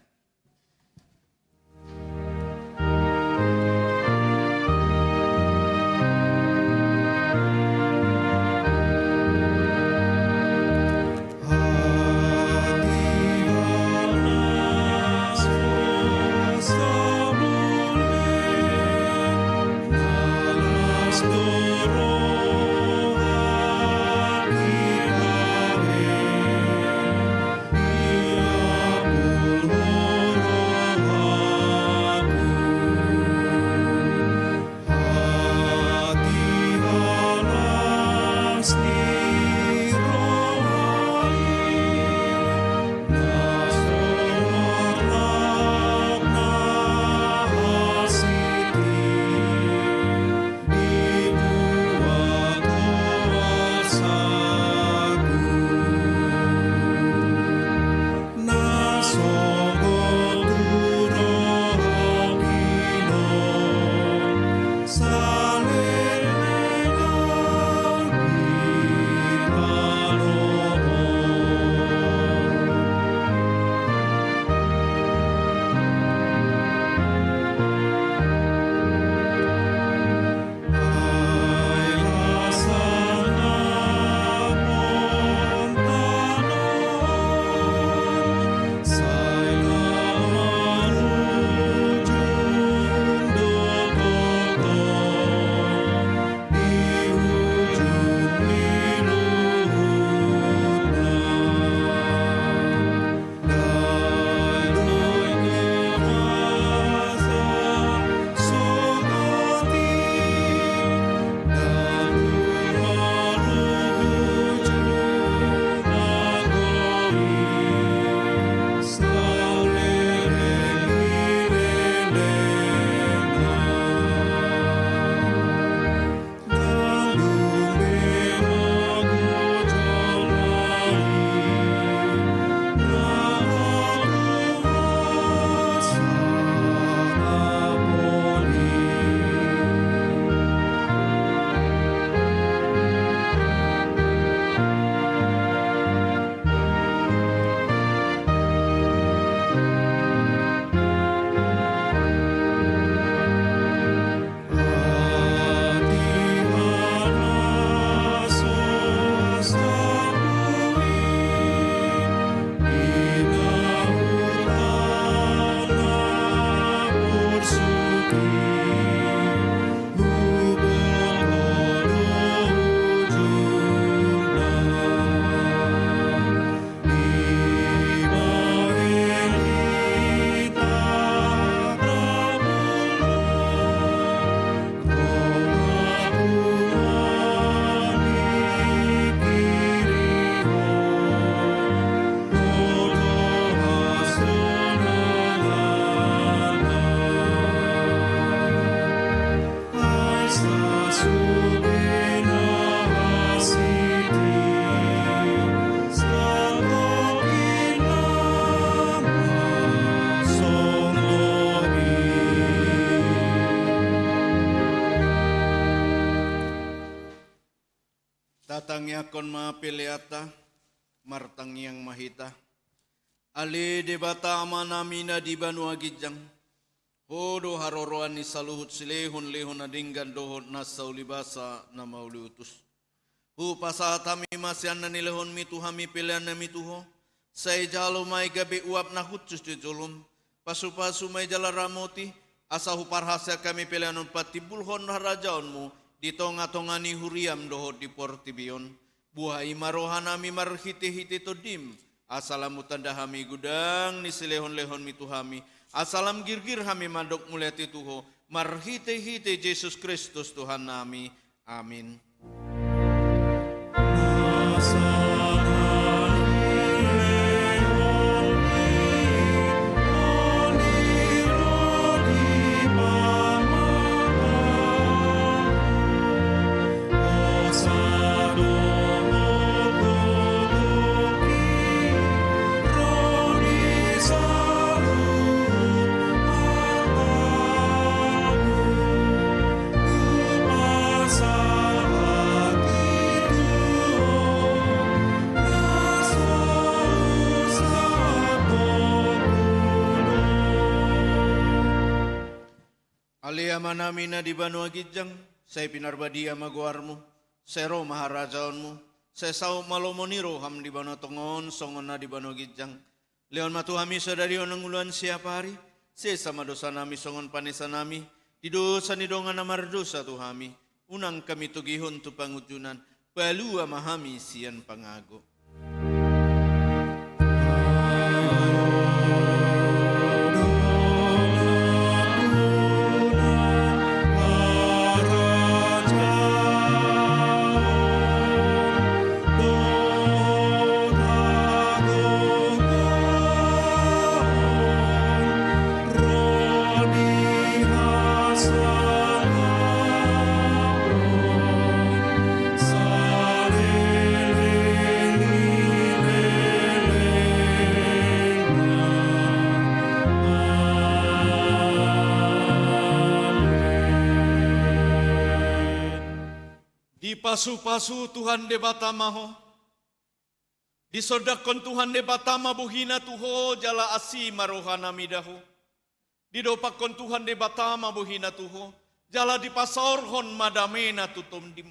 Tangiangkon ma peleanta, martangiang ma hita. Ale Debata Amanami na di banua ginjang, Ho do haroroan ni saluhut silehonlehon na denggan dohot na sauli basa na mauli utus. Hupasahat hami ma sian na nilehonmi tu hami peleannami tu Ho, sai jalo ma i gabe uap na hushus di jolom, pasupasu ma i jala ramoti, asa huparhaseang hami pelean on patimbulhon harajaonmu di tongatonga ni huriam dohot di portibi on. Buhai ma rohanami marhitehite Tondim, asa lam hutanda hami godang ni silehonlehonmi tu hami, asa lam girgir hami mandok mauliate tu Ho, marhitehite Jesus Kristus Tuhannami. Amin. Ale Amanami na di banua ginjang, sai pinarbadia ma goarmu, sai ro ma harajaonmu, sai saut ma lomo ni roham di banua tonga on songon na di banua ginjang. Lehon ma tu hami sadari on hangoluan siapari, sesa ma dosanami songon panesanami di dosa ni dongan na mardosa tu hami, unang hami togihon tu pangunjunan, palua ma hami sian pangago. Dipasupasu Tuhan Debata ma ho. Disondangkon Tuhan Debata ma bohina tu ho jala asi ma rohana mida ho. Didopakkon Tuhan Debata ma bohina tu ho jala dipasaorhon ma damena tu tondim.